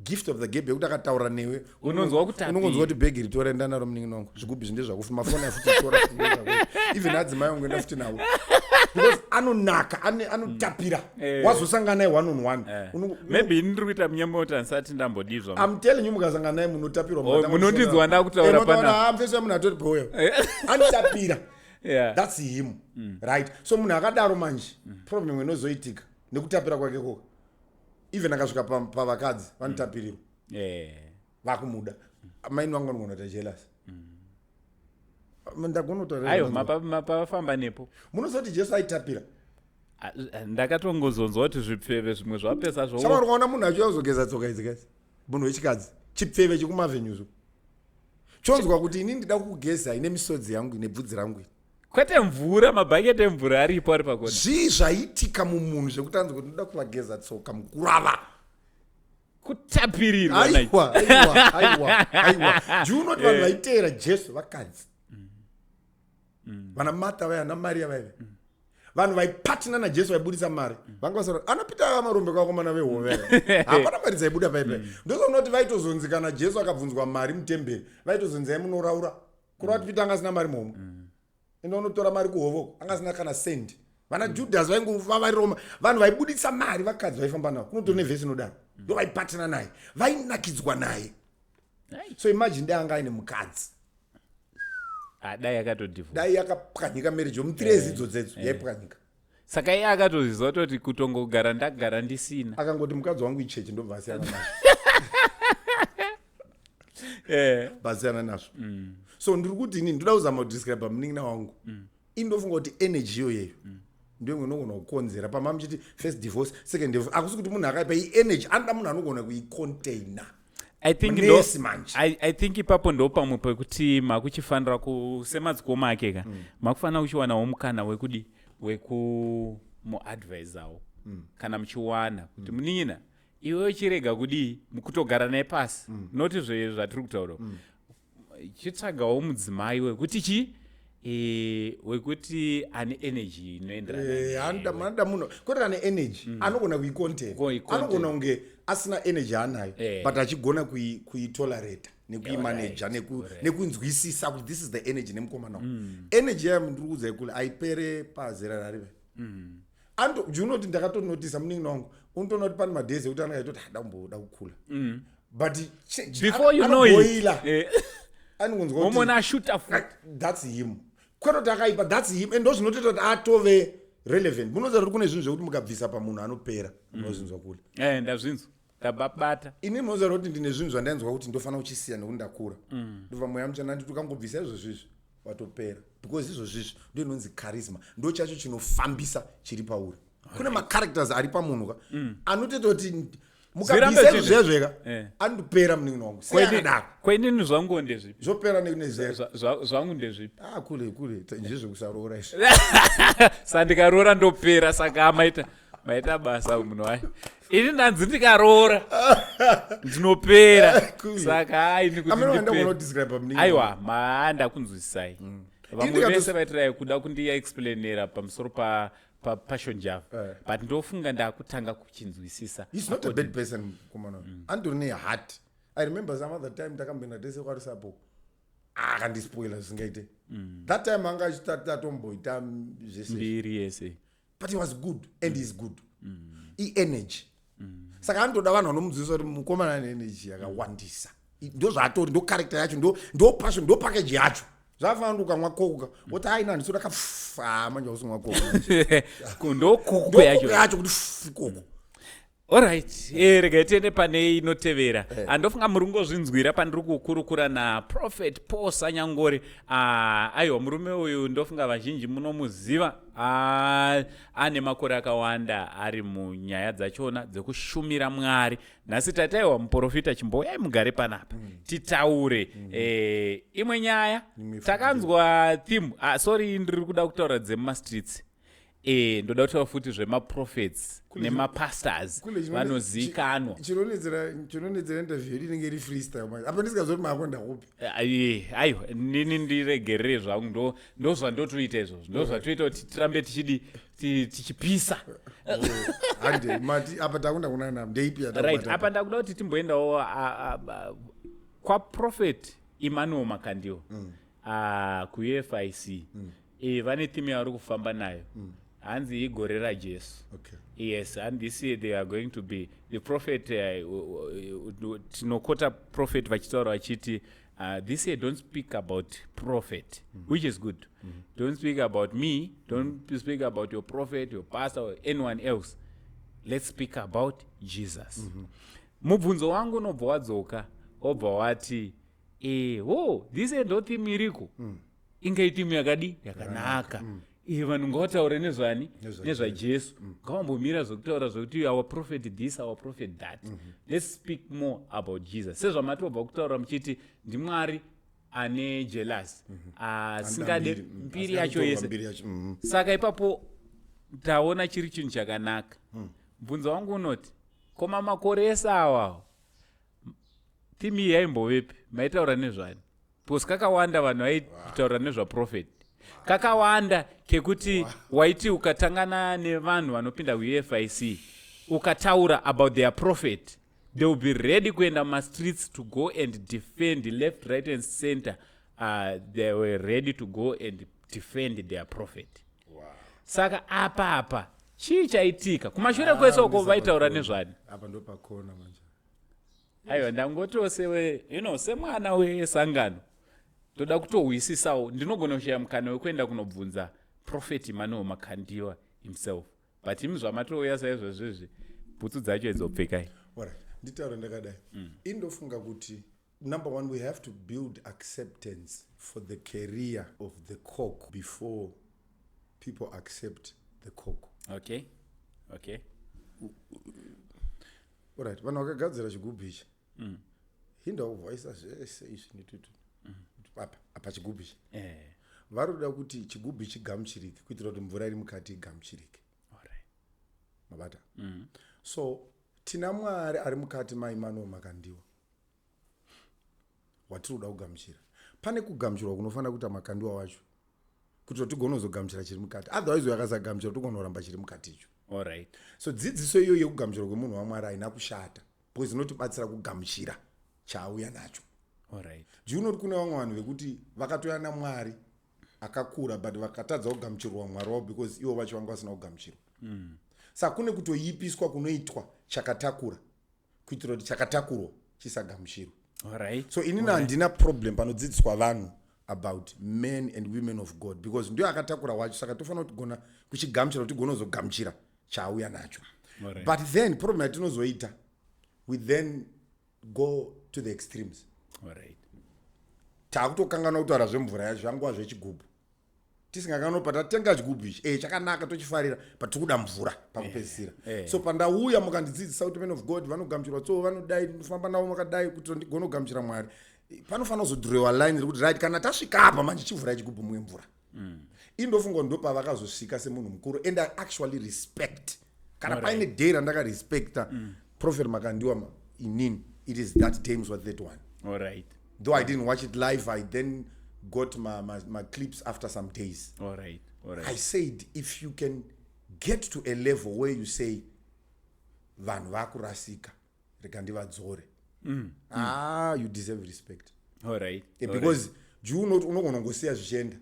Gift of the gab yekuti akataura newe, Unonzwa kutapira. Unongonzwa kuti bhegi ritora, enda naro munin'ina wangu, zvigubhu izvi ndezvako, mafoni afuti tora futi ndezvako, even adzimai wangu enda futi navo, because anonaka, anotapira. Wazosangana naye one on one, Maybe ini ndiri kuita munyama kuti handisati ndambodizva. I'm telling you, mukasangana naye munotapirwa. Oh, munondinzwa ndakutaura panapa. Mfeso yamunhu atori boyo anotapira. That's him, right? So munhu akadaro manje, problem inozoitika nekutapira kwake koka, even akasvika pavakadzi vanotapirirwa, vakumuda, maini vangu vanogona kuita jealous. Ndagona kutaura. Aiwa, mapafamba nepo. Munoziva kuti Jesu aitapira? Ah, ndakatongozonzwa kuti zvipfeve zvimwe zvapesa zvo. Shamwari, ukaona munhu achiuya kuzogeza tsoka idzi kazi munhu wechikadzi, chipfeve chekumavenues, chonzwa kuti ini ndida kukugezai nemisodzi yangu, nebvudzi rangu iri. Kwete mvura, mabhaketi emvura aripo, ari pakona. Zvii zvaitika mumunhu zvekuti anzi kuti ndoda kuvageza tsoka mukurava? Kutapirirwa. Aiwa, aiwa, aiwa, aiwa! Do you know kuti vanhu vaiteera Jesu vakadzi, vana Martha vaya, vana Mariya vaive vanhu vaipatina naJesu, vaibudisa mari. Vanga vasara anapita ava marombe kakomana vehove, hapana mari dzaibuda paipai. Ndozoona kuti vaitozonzi kana Jesu akabvunzwa mari mutemberi, vaitozonzi ai munoraura, kureva kuti Pita anga asina mari muhomwe. Enda unotora mari kuhovo, anga asina kana sendi. Vana Judhasi vaingova vari vanhu vaibudisa mari, vakadzi vaifamba navo. Kunotori nevhesi inodaro. Ndo vaipatina naye, vainakidzwa naye. So imagine dai anga aine mukadzi. Ah, dai akatodivhota. Dai yakapwanyika marriage yomutirezi idzodzedzo, yaipwanyika. Saka iye akatozviziva kutoti kutongogara ndagara ndisina. Akangoti mukadzi wangu ichechi, ndobva asiyana nazvo. Vasiyana nazvo. So ndiri kuti ini ndoda kuzama kudescribe munin'ina wangu. Ini ndofunga kuti energy iyoyeyo ndiyo imwe inogona kukonzera pama muchiti first divorce, second divorce. Hakusi kuti munhu akaipa, ienergy. Anoda munhu anogona kuicontaina. I think Munesi manje. I think ipapo ndo pamwe pekuti makuchifanira semadzikoma ake ka, makufanira kuchiwanawo mukana wekudi wekumuadvisawo kana muchiwana kuti munin'ina, iwe chirega kudii, kutogara naye pasi, noti zvatiri kutaura, chitsvagawo mudzimai wekuti chi wekuti ane energy inoenderana newe. Anoda munhu kwete ane energy, anogona kuicontain. Kuicontain. Anogona kunge asina energy anayo, but achigona kuitolerata nekuimaneja, nekunzwisisa kuti this is the energy nemukomana wangu. Energy yayo, ndiri kuudzai kule, haipere pazera rarive. Ando do you know kuti ndakatonotisa munin'ina wangu, unotoona kuti pane madays ekuti anenge achitoti hada kumboda kukula, but Before you know it, anoboila. Anongonzwa kuti Womona ashuta futi. That's him. Kwete kuti akaipa, that's him, and ndozvinotoita kuti atove relevant. Munoziva kuti kune zvinhu zvekuti mukabvisa pamunhu anopera. Munozvinzwa kule? Ndazvinzwa, ndababata. Ini munoziva kuti ndine zvinhu zvandainzwa kuti ndofanira kuchisiya nekuti ndakura. Ndobva Mweya Mutsvene anditi ukangobvisa izvozvizvi watopera, because izvozvizvi ndo inonzi charisma, ndo chacho chinofambisa chiri pauri. Kune macharacters ari pamunhu ka anotoita kuti Zvirambe mukabvisa izvo zvezveka, anotopera munin'ina wangu. Sei akadaro? Kwenini zvangu ndezvipi? Zvopera nezera. Zvangu ndezvipi? Ah, kule kule, ndezvekusaroora izvi. Sa ndikaroora ndopera. Saka maita basa munhu wayo. Ini ndanzi ndikaroora ndinopera. Kule. Saka aini kuti Amene ndipere. ndakudescribe munin'ina. Aiwa, maanda kunzwisisai. Vamwe Ini vese vaitirai kuda kundiexplainera pamusoro paPassion Java, but ndofunga ndakutanga kuchinzwisisa. He's not a bad person mukomana uyu. Anditori neheart. I remember some other time takamboenda tese kwaRusapo, akandispoila zvisingaite. That time anga achitatomboita zvese. Mbiri yese. But he was good and he's good. Ienergy. Saka anotoda vanhu vanomudzidzisa kuti mukomana ane energy yakawandisa. Ndo zvaatori, ndo character yacho, ndo passion, ndo package yacho. Zvafanira kuti ukamwa Coke, woti aina handisoda ka, manje usumwa Coke manje. Ndo Coke Ndo yacho. Coke yacho, kuti Coke. Alright, regai tiende pane inotevera. Andofunga muri kungozvinzwira pandiri kukurukura naProphet Paul Sanyangore. Ah, aiwa, murume uyu ndofunga vazhinji munomuziva. Ah, ane makore akawanda ari munyaya dzachona dzekushumira Mwari. Nhasi tataiwa muprofita, chimbouyai mugare panapa titaure imwe nyaya. Imwe futi. Takanzwa theme. Ah, sorry, ndiri kuda kutaura dzemumastreets. Ndoda kutaura futi zvemaprophets nemapastors Kule vanozivikanwa. Chinonetsera interview yedu inenge iri freestyle manje. Apa ndisingazivi kuti makwenda kupi. Aiwa, nini ndiregerere zvangu, ndo zvandotoita izvozvo, ndo zvatoita kuti tirambe tichidi tichipisa. Hande mati apa takunda kunana ndeipi? Right, apa ndakuda kuti timboendawo kwaProphet Emmanuel Makandiwa kuUFIC. Vane theme yavari kufamba nayo, hanzi igore raJesu. Yes, and this year they are going to be the prophet. Tinokota prophet vachitaura vachiti, "This year don't speak about prophet," which is good. "Don't speak about me, don't speak about your prophet, your pastor or anyone else. Let's speak about Jesus." Mubvunzo wangu unobva wadzoka, wobva wati, "Eho, this year ndo theme iriko. Inge theme yakadi yakanaka. Vanhu ngavataure nezvani?" "NezvaJesu. Ngavambomira zvekutaura zvekuti our prophet this, our prophet that. Let's speak more about Jesus." Sezvamatobva kutaura muchiti ndiMwari ane jealous, asingade mbiri yacho yese. Saka ipapo taona chiri chinhu chakanaka. Mubvunzo wangu unoti, koma makore ese awawo theme iyi yaimbovepi? Maitaura nezvani? Because kakawanda vanhu vaitaura nezvaprophet kakawanda kekuti waiti ukatangana nevanhu vanopinda kuUFIC, ukataura about their prophet, they will be ready kuenda mumastreets to go and defend left, right and center. They were ready to go and defend their prophet. Saka apa chii chaitika kumashure kwese uko? Vaitaura nezvani? Apa ndo pakona manje. Aiwa, ndangotiwo sewe semwana wesangano, toda kutohwisisawo. Ndinogona kushaya mukana wekuenda kunobvunza Prophet Emmanuel Makandiwa himself, but imi zvamatouya saizvozvizvi, bhutsu dzacho idzopfekai. Alright, nditaura ndakadai. Indofunga kuti number one, we have to build acceptance for the career of the cock before people accept the cock. Alright, vanhu vakagadzira chigubhu ichi, hindakubvaisa zvese izvi netutu apa chigubhu ichi, vari kuda kuti chigubhu chigamuchirike kuitira kuti mvura iri mukati igamuchirike. Mabata? So tina Mwari ari mukati maEmmanuel Makandiwa watiri kuda kugamuchira. Pane kugamuchirwa kunofanira kuita Makandiwa wacho kuitira kuti tigone kuzogamuchira chiri mukati. Otherwise yakasagamuchira, togona kuramba chiri mukati icho. So dzidziso iyoyo yekugamuchirwa kwemunhu waMwari haina kushata, because inotibatsira kugamuchira chaauya nacho. Do you know kuti kune vamwe vanhu vekuti vakatouya naMwari akakura, but vakatadza kugamuchirwa Mwari wavo because ivo vacho vanga vasina kugamuchirwa? Saka kune kutoyipiswa kunoitwa chakatakura kuitira kuti chakatakurwa chisagamuchirwa. So inini handina problem panodzidziswa vanhu about men and women of God, because ndiyo akatakura wacho. Saka tofanira kugona kuchigamuchira kuti tigone kuzogamuchira chaauya nacho. But then problem yatinozoita, we then go to the extremes. Taakutokanganwa kutaura zvemvura yacho, zvanguva zvechigubhu. Tisingakanwa patatenga chigubhu ichi, chakanaka, tochifarira, but tikuda mvura pakupedzisira. So pandauya mukandidzidzisa kuti men of God vanogamuchirwa, so vanodai, ndinofamba navo makadai kuti ndigone kugamuchira Mwari, panofanira kuzodhirowa line rekuti, right, kana tasvika apa manje, chivhurai chigubhu mumwe mvura. Indofunga ndo pavakazosvika semunhu mukuru, and I actually respect kana paine day randakarespecta Prophet Makandiwa inini, it is that day musi wa31. Though I didn't watch it live, I then got my clips after some days. I said, if you can get to a level where you say vanhu vakurasika, rega ndivadzore, ah, you deserve respect. Because do you know unogona kungosiya zvichienda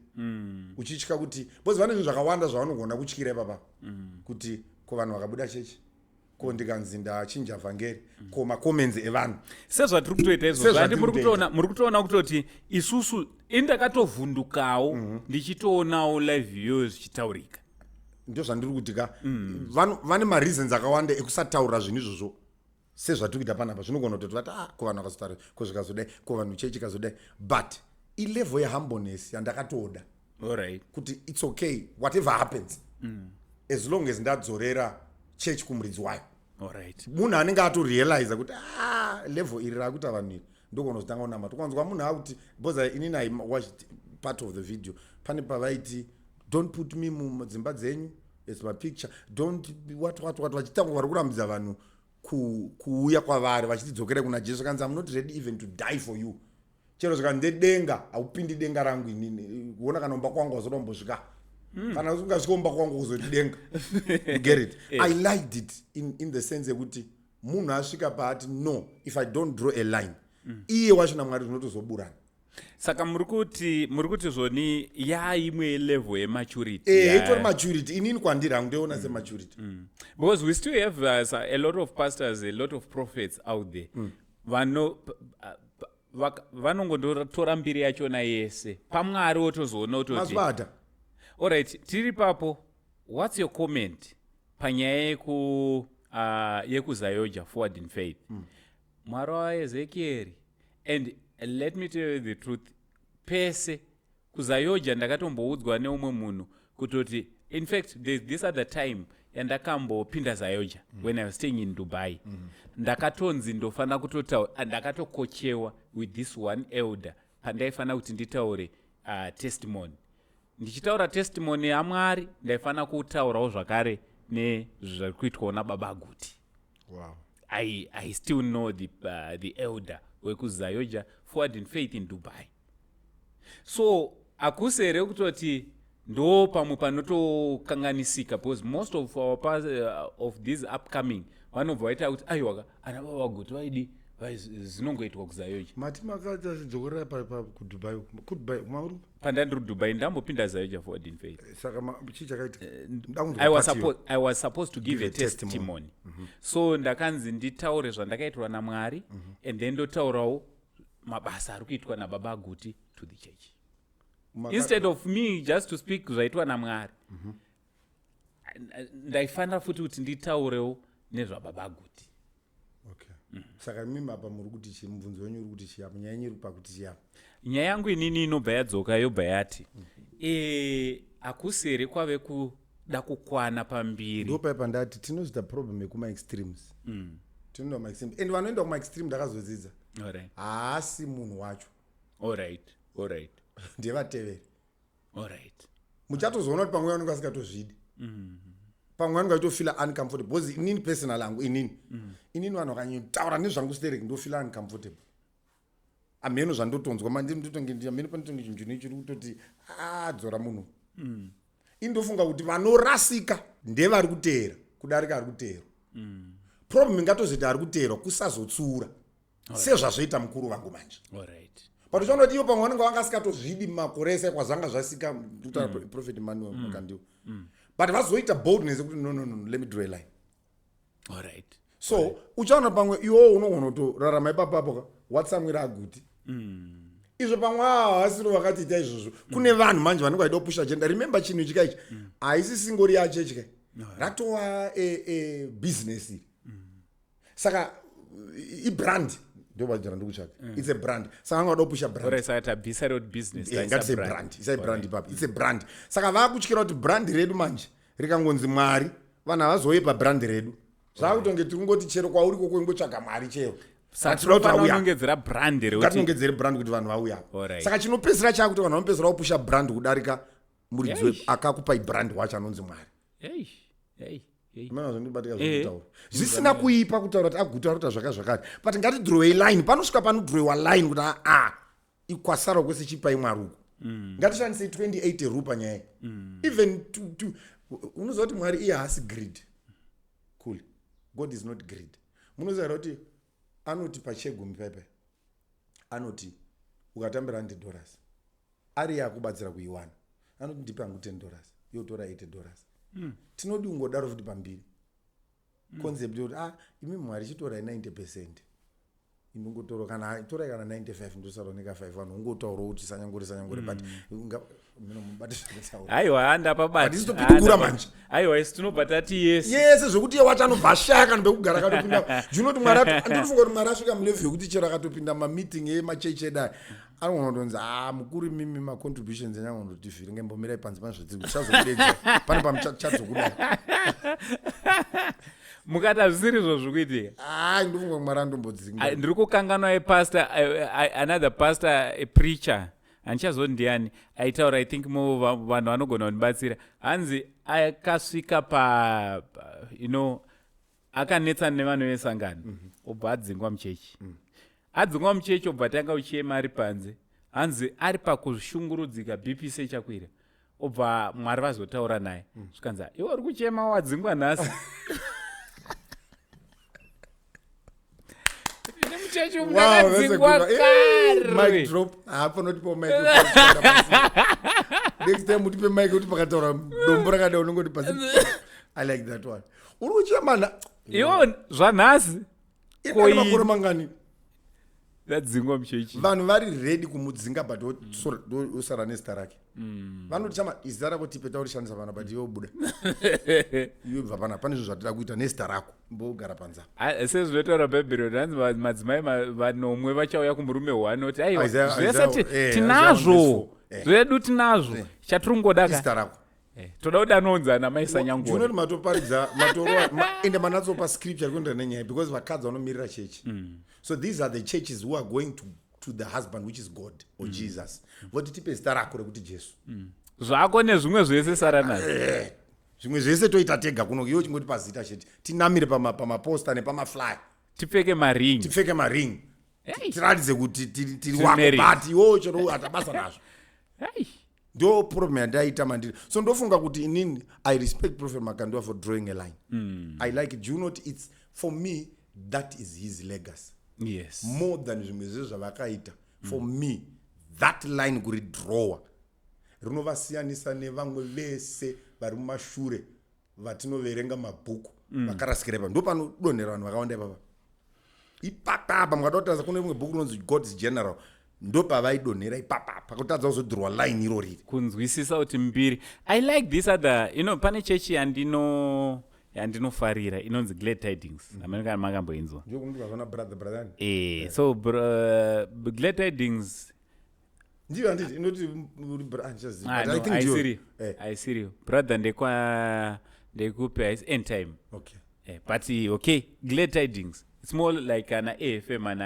uchitya kuti, because vane zvinhu zvakawanda zvavanogona kutyira ipapa, kuti ko vanhu vakabuda chechi, ko ndikanzi ndachinja vhangeri, ko macomments evanhu? Sezvatiri kutoita izvozvo, handi muri kutoona, muri kutoona kutoti isusu, ini ndakatovhundukawo ndichitoonawo live iyoyo zvichitaurika. Ndo zvandiri kuti ka, vane mareasons akawanda ekusataura zvinhu izvozvo sezvatiri kuita panapa. Zvinogona kutoti vati, ah, ko vanhu vakazotaura, ko zvikazodai, ko vanhu chechi ikazodai, but ilevel yehumbleness yandakatoda kuti it's okay whatever happens, as long as ndadzorera chechi kumuridzi wayo. Munhu anenge atorealiza kuti, ah, level iri raakuita vanhu iri, ndogona kuzotanga kunamata. Ukanzwa munhu akuti, because inini I watched part of the video, pane pavaiti, "Don't put me mudzimba dzenyu as mapicture, don't what what what," vachitanga vari kurambidza vanhu kuuya kwavari vachiti dzokerai kuna Jesu. Kanzi, "I'm not ready even to die for you. Chero zvikanzi ndedenga, haupindi denga rangu inini. Kuona kana umba kwangu wazoda kumbosvika." Kana usingasvika kumba kwangu kuzoti denga. You get it? I liked it in the sense yekuti munhu asvika paati, "No, if I don't draw a line, iye wacho naMwari zvinotozoburana." Saka muri kuti zvoni yaimwe level yematurity? Itori maturity. Inini kwandiri hangu ndoiona sematurity. Because we still have a lot of pastors, a lot of prophets out there vano vanongondotora mbiri yachona yese paMwari, wotozoona kutoti Mazvibata. Alright, tiri papo. What's your comment panyaya yekuZAOGA, Forward in Faith, Mwari waEzekieri? And let me tell you the truth, pese kuZAOGA ndakatomboudzwa neumwe munhu kutoti, in fact, there's this other time yandakambopinda ZAOGA when I was staying in Dubai. Ndakatonzi ndofanira kutotaura, ndakatokochewa with this one elder pandaifanira kuti nditaure testimony. Ndichitaura testimony yaMwari, ndaifanira kutaurawo zvakare nezvari kuitwawo nababa Guti. I still know the elder wekuZAOGA, Forward in Faith in Dubai. So hakusi here kutoti ndo pamwe panotokanganisika? Because most of these upcoming vanobva vaita kuti, "Aiwaka, ana baba Guti vaidi zinongoitwa kuZAOGA." Mati makadzokorera kuDubai, kuDubai mauri? Pandandiri kuDubai ndambopinda ZAOGA, Forward in Faith. Saka chii chakaita? I was supposed to give a testimony. So ndakanzi nditaure zvandakaitirwa naMwari, and then ndotaurawo mabasa ari kuitwa nababa Guti to the church, instead of me just to speak zvaitwa naMwari. Ndaifanira futi kuti nditaurewo nezvababa Guti. Okay. Saka imimi apa muri kuti chii? Mubvunzo wenyu uri kuti chii apa? Nyaya yenyu iri pakuti chii apa? Nyaya yangu inini inobva yadzoka, yobva yati, hakusi here kwave kuda kukwana pambiri? Ndopai pandati tinozvita problem yekumaextremes. Tinoenda kumaextremes, and vanoenda kumaextreme, ndakazodzidza, haasi munhu wacho. Ndevateveri. Muchatozoona kuti pamwe vanenge vasingatozvidi, pamwe vanenge vachitofila uncomfortable, because inini personal angu, inini vanhu vakanyotaura nezvangu sterek, ndofila uncomfortable. Amheno zvandotonzwa, mandinotonge amheno panotonge chinhu chino chiri kutoti adzora munhu. Indofunga kuti vanorasika ndevari kuteera kudarika ari kuteerwa. Problem ingatozoita ari kuteerwa kusazotsiura sezvazvoita mukuru vangu manje. But uchaona kuti ivo pamwe vanenge vanga asingatozvidi mumakore ese kwazvanga zvasika kutaura Prophet Emmanuel Makandiwa, but vazoita boldness yekuti, "No, no, no, let me draw a line." So uchaona pamwe iwowo unogona kutorarama ipapapo ka watsamwira aGuti izvo, pamwe havasiro vakatiita izvozvo. Kune vanhu manje vanenge vaida kupusha agenda. Remember, chinhu ichi kaichi haisi singori yachechi kai, ratova business iri. Saka ibrand, ndobajara ndikutsvaka, it's a brand. Saka vanga vada kupusha brand. Alright, saka tabvisa roti business. Taisa ngatise brand, isai brand ipapo. It's a brand. Saka vakutyira kuti brand redu manje rikangonzi Mwari, vanhu havazouye pabrand redu. Zvakutonge tiri kungoti chero kwauri koko ingotsvaga Mwari chero. Saka Tinoda kuti tinofanira vauya. kunongedzera brand rekuti Ngatinongedzere brand kuti vanhu vauya. Saka chinopedzisira chakuti vanhu vanopedzisira kupusha brand kudarika muridzi akakupai brand wacho anonzi Mwari. Ei, ei, ei. Mana zvondibatika zvokutaura zvisina kuipa, kutaura kuti aGuti ari kuita zvaka zvakati, but ngatidrowei line. Panosvika panodrowewa line kuti aa, ikwasara kwese, chipai Mwari uku. Ngatishandisei 28 rule panyaya iyi. Even unoziva kuti Mwari iye haasi greed. Cool, God is not greed. Munoziva here kuti anoti pachegumi paipai, anoti ukatambira $100, ari iye akubatsira kuiwana, anoti, "Ndipe hangu $10," yotora $80. Tinodi kungodaro futi pambiri concept yekuti, "Ah, imi Mwari, chitorai 90%, inongotora kana torai kana 95, ndosara neka 5." Vanhu ungotaurawo kuti sanyangore sanyangore, but mino mubate zvakataura. Aiwa, handapabati. Hatisi topindukura manje. Aiwa, isi tinobva tati yes. Yese zvekuti iye wacho anobva ashaya kana pekugara, akatopinda ndinoti Mwari ndinofunga kuti Mwari asvika mulevel yekuti chero akatopinda mameeting emachechi edai, anogona kutonzi, "A, mukuru, mimi macontributions enyu angondotivhiri, ngembomirai panze, pane zvatiri tichazokudedza, pane pamuchadzokudai." Mukati hazvisiri izvo zviri kuitika? Ai, ndofunga kuti Mwari andombodzinga. Ndiri kukanganwa epastor, another pastor, a preacher, handichazoti ndiani aitaura. I think mo vanhu vanogona kundibatsira. Hanzi akasvika pa akanetsana nevanhu vesangano, obva adzingwa muchechi. Adzingwa muchechi, obva tanga uchiyema ari panze. Hanzi ari pakushungurudzika, BP sechakwira. Obva Mwari vazotaura naye, zvikanzi, "Iwe uri kuchema, wadzingwa nhasi nemuchechi umu." Wow, that's a good Ndakadzingwa one. Eh, kare. Mic drop. Hapanotipa mic. Next time utipe mic kuti pakataura dombo rakadai unongoti pasi. I like that one. Uri kuchema Iwo zvanhasi. Ine makore mangani? Ndadzingwa muchechi. Vanhu vari ready kumudzinga, but osara nezita rake. Vanoti, "Chama, izita rako tipe, taurishandisa pana, but iwe buda, iwe bva pana, pane zvinhu zvatida kuita nezita rako, mbogara panze." Ah, sezvinotaura Bhaibheri, hanzi madzimai vanomwe vachauya kumurume one oti, "Aiwa, zvese Isaiah tinazvo 1 verse 4. Zvedu tinazvo, chatiri kungoda ka Izita rako." Toda kuti anonzi ana mai Sanyangoni. Ndinoti matoparidza, matorova ende manatsopa scripture rikuendera nenyaya, because vakadzi vanomirira chechi. So these are the churches who are going to the husband, which is God or Jesus, voti, "Tipe zita rako rekuti Jesu." Zvako nezvimwe zvese sara nazvo. Zvimwe zvese toita tega kuno, iwe chingoti pazita chete, tinamire pamaposta nepamaflyer. Tipfeke maringi. Tipfeke maring. Hey. Tiratidze kuti tiri Tiri wako. Married. But iwewo chero hatabasa nazvo. Hey. Ndo problem yandaita mandiri. So ndofunga kuti inini I respect Prophet Makandiwa for drawing a line. I like it. Do you know what it's for me, that is his legacy more than zvimwe zvezvo zvavakaita. For me, that line kuridrowa rinovasiyanisa nevamwe vese vari mumashure vatinoverenga mabhuku vakarasikira ipa. Ndo panodonhera vanhu vakawanda ipapa, ipapapa. Mukada kutarisa, kune rimwe bhuku rinonzi God's General, ndo pavaidonhera ipapapa, pakutadza kuzodhirwa line iroriri. Kunzwisisa kuti mbiri. I like this other, pane chechi yandinofarira inonzi Glad Tidings. Hamene kana makamboinzwa. Ndokundiva brother, brother. So Glad Tidings. Ndiyo handiti inoti uri handichazivi, Ah, but I no, think ndiyo. haisiri. Haisiriyo, brother. Ndekwa ndekupi? Haisi End Time. But okay, Glad Tidings, it's more like ana AFM, ana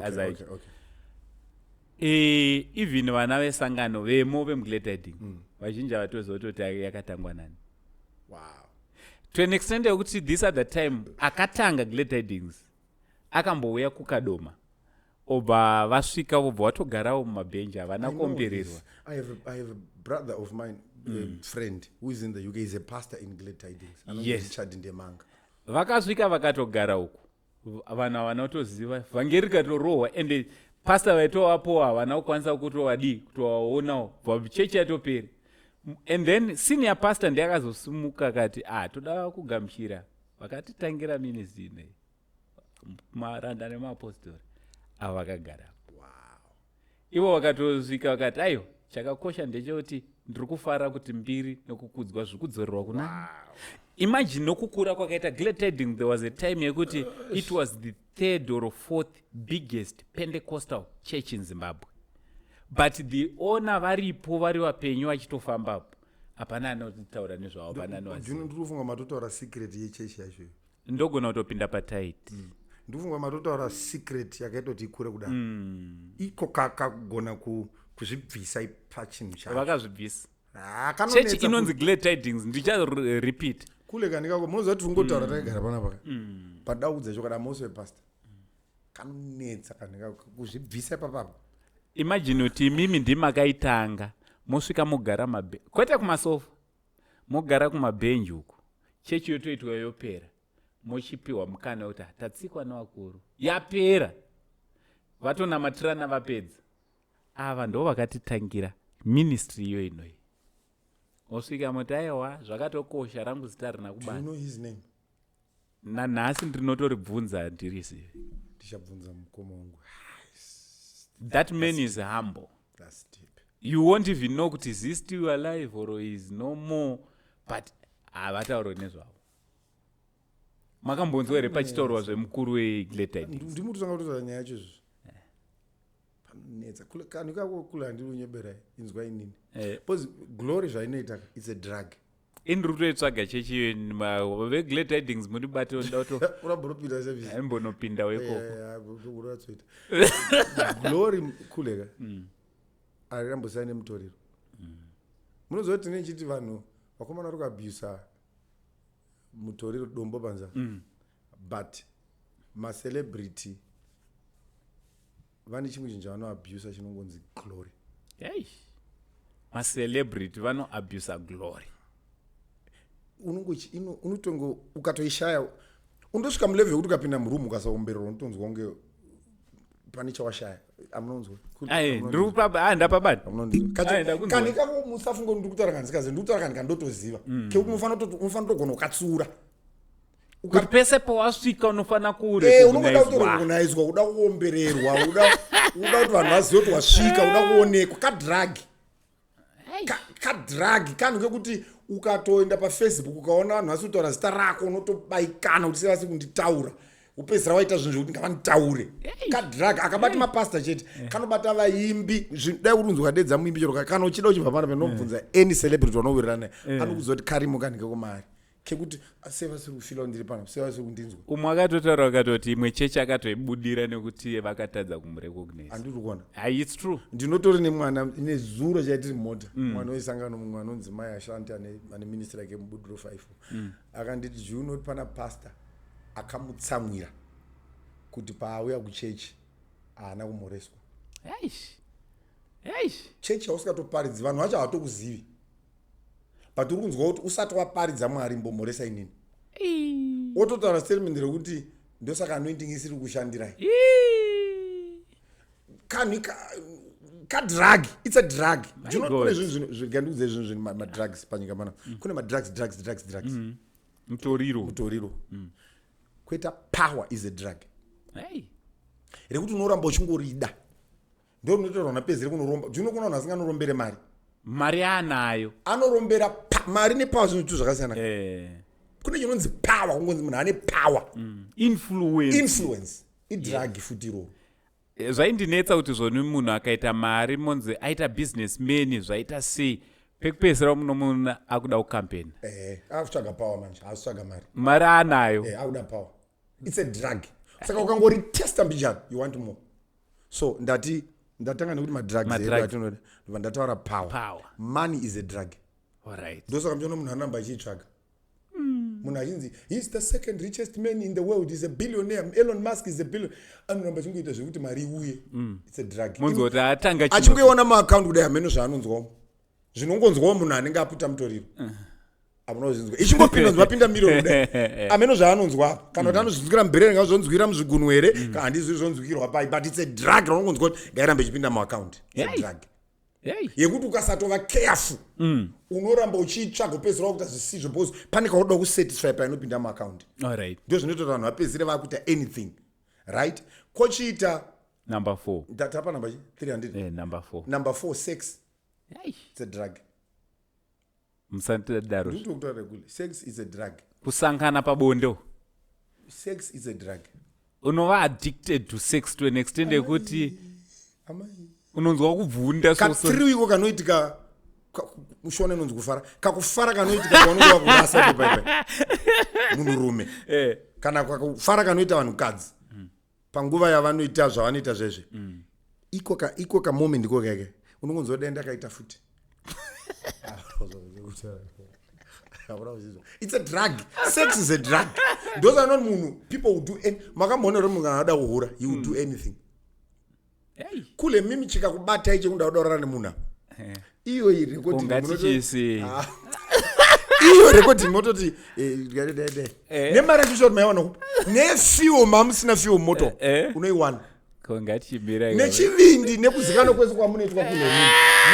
azai. Even vana vesangano vemo vemuGlad Tidings vazhinji havatoziva kuti yakatangwa nani. To an extent yekuti this other time akatanga Glad Tidings akambouya kuKadoma, obva vasvika, vobva vatogarawo mumabhenji, havana I know kuombererwa. this. I have a brother of mine, a friend who is in the UK. He's a pastor in Glad Tidings. Anonzi Richard Ndemanga. Vakasvika vakatogara uku, vanhu havana kutoziva, vhangeri rikatorohwa, ende pasta vaitovapo havana kukwanisa kutovadii, kutovaonawo, bva chechi yatoperi. And then senior pastor ndiye akazosimuka akati, "Ah, toda kugamuchira vakatitangira ministry inei, maranda nemapostori ava vakagara." Ivo vakatosvika vakati, "Aiwa, chakakosha ndechekuti ndiri kufara kuti mbiri nekukudzwa zviri kudzorerwa kuna." Imagine nokukura kwakaita Glad Tiding. There was a time yekuti it was the third or fourth biggest Pentecostal church in Zimbabwe, but the owner varipo, vari vapenyu, vachitofambapo, hapana anotaura nezvavo, hapana anovaziva. Ndiri kufunga matotaura secret yechechi yacho iyo. Ndogona kutopinda patight. Ndiri kufunga matotaura secret yakaita kuti ikure kudaro. Iko kakagona kuzvibvisa pachinhu chacho. Vakazvibvisa. Ah, Chechi kanonetsa. inonzi Glad Tidings, ndicharepeat. Kule kanikako, munoziva kuti tingotaura takagara panapa ka, padaudza chokwadi, amosi wepasta, kanonetsa kanikako kuzvibvisa ipapapa. Imagine kuti imimi ndimakaitanga, mosvika mogara mabe, kwete kumasofa, mogara kumabhenji uku, chechi yotoitwa, yopera, mochipiwa mukana wekuti, "Tatsikwa nevakuru," yapera, vatonamatirana, vapedza. Ava ndo vakatitangira ministry iyo inoi. Osvika muti, "Aiwa, zvakatokosha, rangu zita rina Do you kubata." know his name? Nanhasi ndinotoribvunza, ndirisive. Ndichabvunza mukoma wangu. That man is humble. That's deep. You won't even know kuti is he still alive or is no more, but havataurwe nezvavo. Makambonzwa here pachitaurwa zvemukuru weGlad Tidings? Ndimutotanga kutotaura nyaya yacho izvozvo. Panonetsa. Kanhu ikako kule, handiri unyeberai, inzwa inini, because glory zvainoita, it's a drug. Indiri kutoitsvaga chechi, veGlad Tidings muribate, nda kuto Urambonopinda service. Aimbonopindawo ikoko. Uratsoita glory kuleka arirambosiyana nemutoriro. Munoziva kuti tinechiti vanhu vakomana vari kuabusa mutoriro, dombo panza, but macelebrity vane chimwe chinhu chavanoabusa chinongonzi glory. Ei. Macelebrity vanoabusa glory. Unotongo ukatoishaya, undosvika mulevel yekuti ukapinda muroom ukasaombererwa, unotonzwa kunge pane chawashaya. Amunonzwa? Aye, ndiri kupaba, ndapabata. Aye, ndakunzwa. Kani kako, musafunga kuti ndiri kutaura kandisikazivi. Ndiri kutaura kani kandotoziva kekuti unofanira kutogona ukatsiura. Kuti pese pawasvika unofanira Unongoda kutorecognizwa, kuda kuombererwa, uda kuti vanhu vazive kuti wasvika, uda kuonekwa. Kadrug, kadrug kanhu kekuti ukatoenda paFacebook ukaona vanhu vasi kutaura zita rako, unotobaikana kuti sevasi kunditaura, upedzisira waita zvinhu zvekuti ngavanditaure. Kadrug akabata mapasta chete, kanobata vaimbi. Dai uri unzi ukadedza muimbi chero kana uchida uchibva pana panobvunza any celebrity wanowirirana naye, anokuudza kuti karimo kanhu kekumari kekuti sevasiri kufeela ndiri pano, sevasiri kundinzwa. Umwe akatotaura akatoti imwe chechi akatoibudira nekuti vakatadza kumurecognize. Handiri kuona. Hai, it's true. Ndinotori nemwana, nezuro chaitiri mota, mwana wesangano, mumwe anonzi Mai Ashanti, ane ministry yake muBudiro 5, akanditi, "Do you know pana pastor akamutsamwira kuti paauya kuchechi haana kumoreswa?" Eish. Eish. Chechi yausingatoparidzi, vanhu vacho havatokuzivi, but uri kunzwa kuti usati waparidza Mwari, mbomhoresa inini. Wototaura statement rekuti ndosaka anointing isiri kushandirai. Kanhu kadrug, it's a drug. Do you know God. kune zvinhu zvigandiudze zvinhu zvini madrugs panyika pana? Kune madrugs, drugs, drugs, drugs. Mutoriro. Mutoriro. Kwoita power is a drug Hey. rekuti unoramba uchingorida. Ndo rinotaurwa napezere kunoromba. Do you know kuna vanhu vasinganorombere mari? Mari anayo. Anorombera mari nepower zvinhu tu zvakasiyana. Kune chinonzi power, kungonzi munhu ane power. Influence. Influence idrug futi iroro. Zvaindinetsa kuti zvoni munhu akaita mari, monzi aita businessman, zvaita sei, pekupedzisira munomuona akuda kukampeni. Akutsvaga power manje, haasi mari. Mari anayo. Akuda power. It's a drug. Saka ukangoritesta mbijana, you want more. So ndati ndatanga nekuti madrugs edu Madrugs. atinoda, ndobva ndataura power. Power. Money is a drug. Alright. Ndosaka muchiona munhu anoramba achiitsvaga, munhu achinzi he's the second richest man in the world, is a billionaire, Elon Musk is a billion, anoramba achingoita zvekuti mari iuye. It's a drug. Munzi kuti atanga. Achingoiona muaccount kudai, hameno zvaanonzwawo, zvinongonzwawo munhu anenge aputa mutoriro. Hamuna kuzvinzwa? Ichingopinda, mapinda miriyoni kudai, hameno zvaanonzwa, kana kuti anozvinzwira mubrain, ngazvonzwira muzvigunwe here, kana handizvi zvonzwikirwa pai, but it's a drug raunongonzwa kuti ngairambe ichipinda muaccount. It's a Hey. drug Hey. yekuti ukasatova careful, unoramba uchiitsvaga, upedzisira wakuita zvisizvo because pane kaunoda kusatisfy painopinda muaccount. Alright. Ndo zvinoita kuti vanhu vapedzisire vakuita anything, right? Kochiita Number four. Tapa number 300. Number four. Number four, sex. Hey. It's a drug. Musatidaro. Ndikutaura kule, sex is a drug. Kusangana pabonde. Sex is a drug. Unova addicted to sex to an extent yekuti Amai. Unonzwa kubvunda. Kathrill iko kanoitika, mushona inonzi kufara, kakufara kanoitika paunenge wakurasa paipai munhurume, kana kakufara kanoita vanhukadzi panguva yavanoita zvavanoita zvezve, iko kamoment iko keke unongonzwa dai ndakaita futi. It's a drug. Sex is a drug. Ndosaka munhu, people will do any, makamboona kuti munhu kana ada kuhura, he will do anything. Hey. Kule mimi chikakubatai chekuda kudaurana nemunhu apa, iyo irecording. Ungatichisi. Iyo recording mototi dai nemari yacho short maiwana kupi, nefuel mamusina, fuel moto unoiwana. Kongachimira. Nechivindi nekuzikanwa kwese kwamunoitwa kune munhu,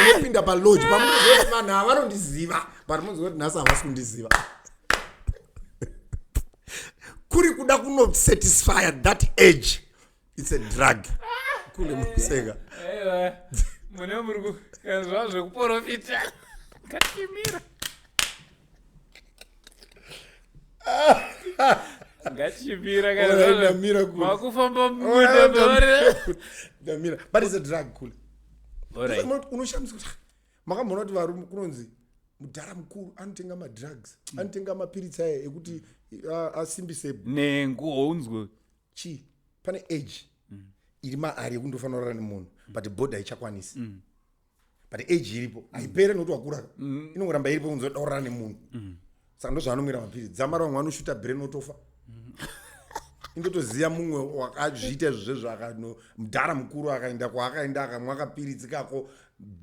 munopinda palodge pamunoziva kuti vanhu ava vanondiziva, but munonzwa kuti nhasi havasi kundiziva, kuri kuda kunosatisfya that age. It's a drug. Kule museka. Aiwa, mune muri zva zvekuprofita, ngachimira, ngachimira. Alright, ndamira kule. Makufamba. Ndamira, but it's a drug, kule. Unoshamisa kuti makamboona kuti varume kunonzi mudhara mukuru anotenga madrugs, anotenga mapiritsi aya ekuti asimbise Nengu unzwe. Chii? Pane age iri maari yekundofanira kurara nemunhu, but body haichakwanisi, but age iripo haipere nokuti wakura, inongoramba iripo kunzi oda kurara nemunhu. Saka ndozvaanomwira mapiritsi. Dzamara vamwe vanoshuta brain, otofa. Indotoziva mumwe wakazviita izvozvezvo, akano mudhara mukuru akaenda kwaakaenda, akamwa kapiritsi kako,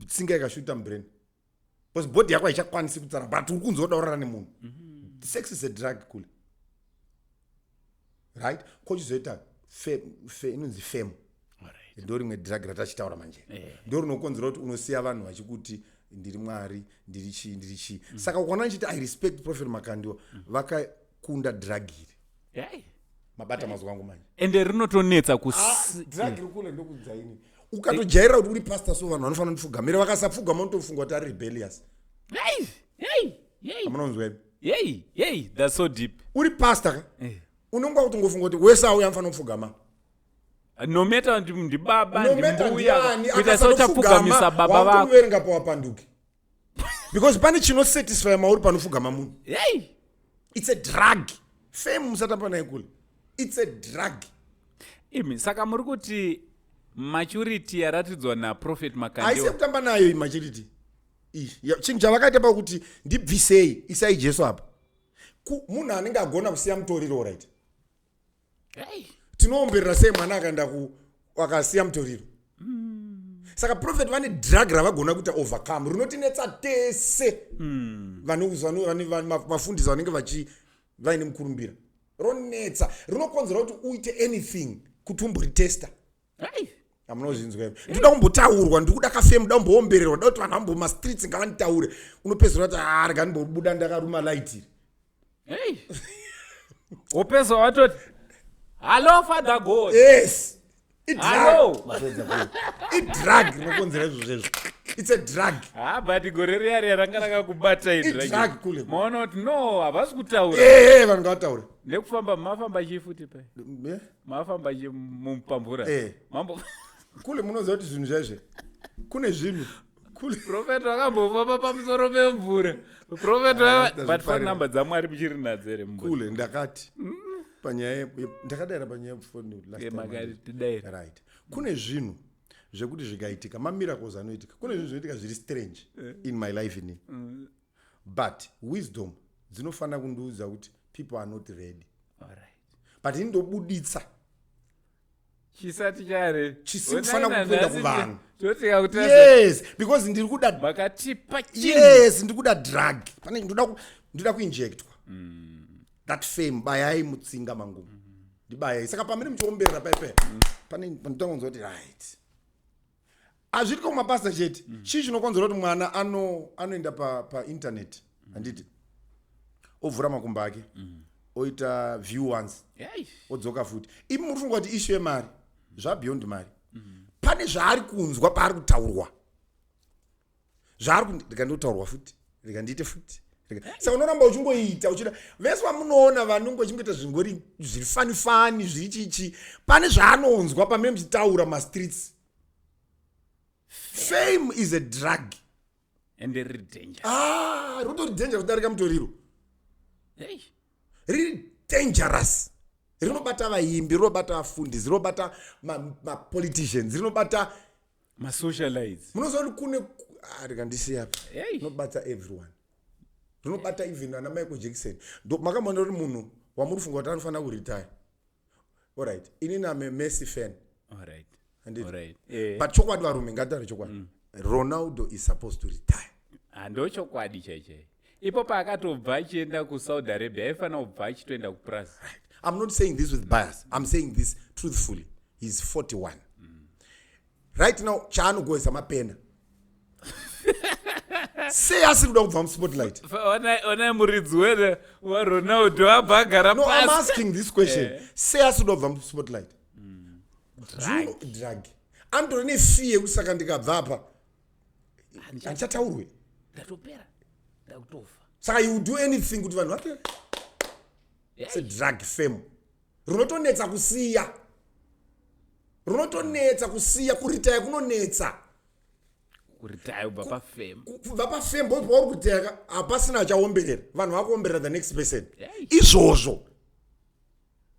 tsinga ikashuta mubrain. Because body yako haichakwanisi kutsara, but uri kunzi woda kurara nemunhu. Sex is a drug, kule, right? Kochizoita inonzi fame. Ndo rimwe drug ratachitaura manje. Ndo rinokonzera kuti unosiya vanhu vachikuti ndiri Mwari, ndiri chii, ndiri chii. Saka ukaona ndichiti I respect Prophet Makandiwa, vakakunda drug iri. Mabata mazwi angu manje. Ende rinotonetsa. Drug iri kule, ndokudzaini. Ukatojairira kuti uri pastor, so vanhu vanofanira kundipfugamira. Vakasapfugama, unotofunga kuti ari rebellious. Hey, hey, hey. Amunonzwa imi? Hey, hey, that's so deep. Uri pastor ka, unonga kutongofunga kuti wese auya anofanira kupfugama. No matter ndibaba, No matter ndimbuya, ndiani, kuita seuchapfugamisa baba vako. Wakutomuverenga pawapanduki, because pane chinosatisfy mauri panopfugama munhu. Hey. It's a drug. Fame, musatamba naye kule, it's a drug. Imi, saka muri kuti maturity yaratidzwa naProphet Haisi Makandiwa? yekutamba nayo iyi maturity iyi. Chinhu chavakaita pakuti ndibvisei, isai Jesu apa. Munhu anenge agona kusiya mutoriro, right? Hey. Tinoomberera sei mwana akaenda akasiya mutoriro? Saka prophet vane drug ravagona kuita overcome, rinotinetsa tese. Vafundisi vanenge vaine mukurumbira, ronetsa, rinokonzera kuti uite anything kuti umboritesta. Hey. Hamunozvinzwa imi? Ndikuda kumbotaurwa, ndikuda kafame, ndoda kumboombererwa, ndoda kuti vanhu vambomastreets ngavanditaure. Unopedzisira kuti, "Ah, rega ndimbobuda ndakaruma light iri." Hey. Wopedza watoti, "Hallo, Father God." Yes. Hello. Idrug rinokonzera izvo zvezvo. It's a drug. Ha, but gore riya riya ranga rakakubata. Idrug kule. Maona kuti no, havasi kutaura. Ee, vanhu ngavataure. Nekufamba mafamba chii futi pai? Eh? Mafamba chi mupamvura? Eh. Mambo. Kule, munoziva kuti zvinhu zvaizve, kune zvinhu kule. Prophet vakambofamba pamusoro pemvura, prophet. Ah, But phone ndazvifarira. number dzaMwari muchiri nadzo here mumbo? Kule, ndakati panyaya ndakadaira panyaya yefoni last time. Makati tidaira. Right, kune zvinhu zvekuti zvikaitika, mamiracles anoitika. Kune zvinhu zvinoitika zviri strange in my life ini, but wisdom dzinofanira kundiudza kuti people are not ready. But ini ndobuditsa Chisati chare. Chisiri kufanira kuenda kuvanhu. Totika kuti Yes, because ndiri kuda makatipa chinhu. Yes, ndiri kuda drug. Pane ndoda kuinjectwa that fame. Bayai mutsinga mangu, ndibayai. Saka pamene muchiomberera paipai, pane pandotangonzwa kuti right. Hazvitiko kumapasta chete. Chii chinokonzera kuti mwana anoenda painternet, handiti, ovhura makumbo ake, oita view once, odzoka futi? Imi muri funga kuti issue yemari? Zvabeyond mari. Pane zvaari kunzwa paari kutaurwa, zvaari rikandotaurwa futi, rikandiite futi. Saka unoramba uchingoita uchida. Vese vamunoona vanonge vachingoita zvingori zviri funny funny, zviri chichi, pane zvaanonzwa pamene muchitaura mastreets. Fame is a drug. Ende riri danger. Ah, rinotori danger kudarika mutoriro. Riri dangerous. Rinobata vaimbi, rinobata vafundisi, rinobata mapoliticians, rinobata Masocialites. Munoziva kuti kune, ah, rikandisiya apa. Hey. Rinobata everyone. Rinobata even ana Michael Jackson. Makamboona kuti munhu wamuri kufunga kuti anofanira kuretire, alright, inini am a Messi fan. Handiti? Alright. But chokwadi, varume, ngatitaure chokwadi, Ronaldo is supposed to retire. Ndo chokwadi chaichai. Ipo paakatobva achienda kuSaudi Arabia, aifanira kubva achitoenda kupras. I'm not saying this with bias, I'm saying this truthfully. He's 41 right now. Chaanogoesa mapena, sei asiri kuda kubva muspotlight? Onai muridzi wene waRonaldo abva agara No, I'm pasi. asking this question. Sei asiri kuda kubva muspotlight? Drug. Anotori nefear yekuti saka ndikabva apa handichataurwe. Ndatopera, ndakutofa. Saka you do anything kuti vanhu vati it's a drug. Fame rinotonetsa kusiya, rinotonetsa kusiya. Kuretire kunonetsa. Kuretire ubva pafame. Kubva pafame, pauri kuretire hapasina achaomberera. Vanhu vakuomberera the next person. Hey. Izvozvo.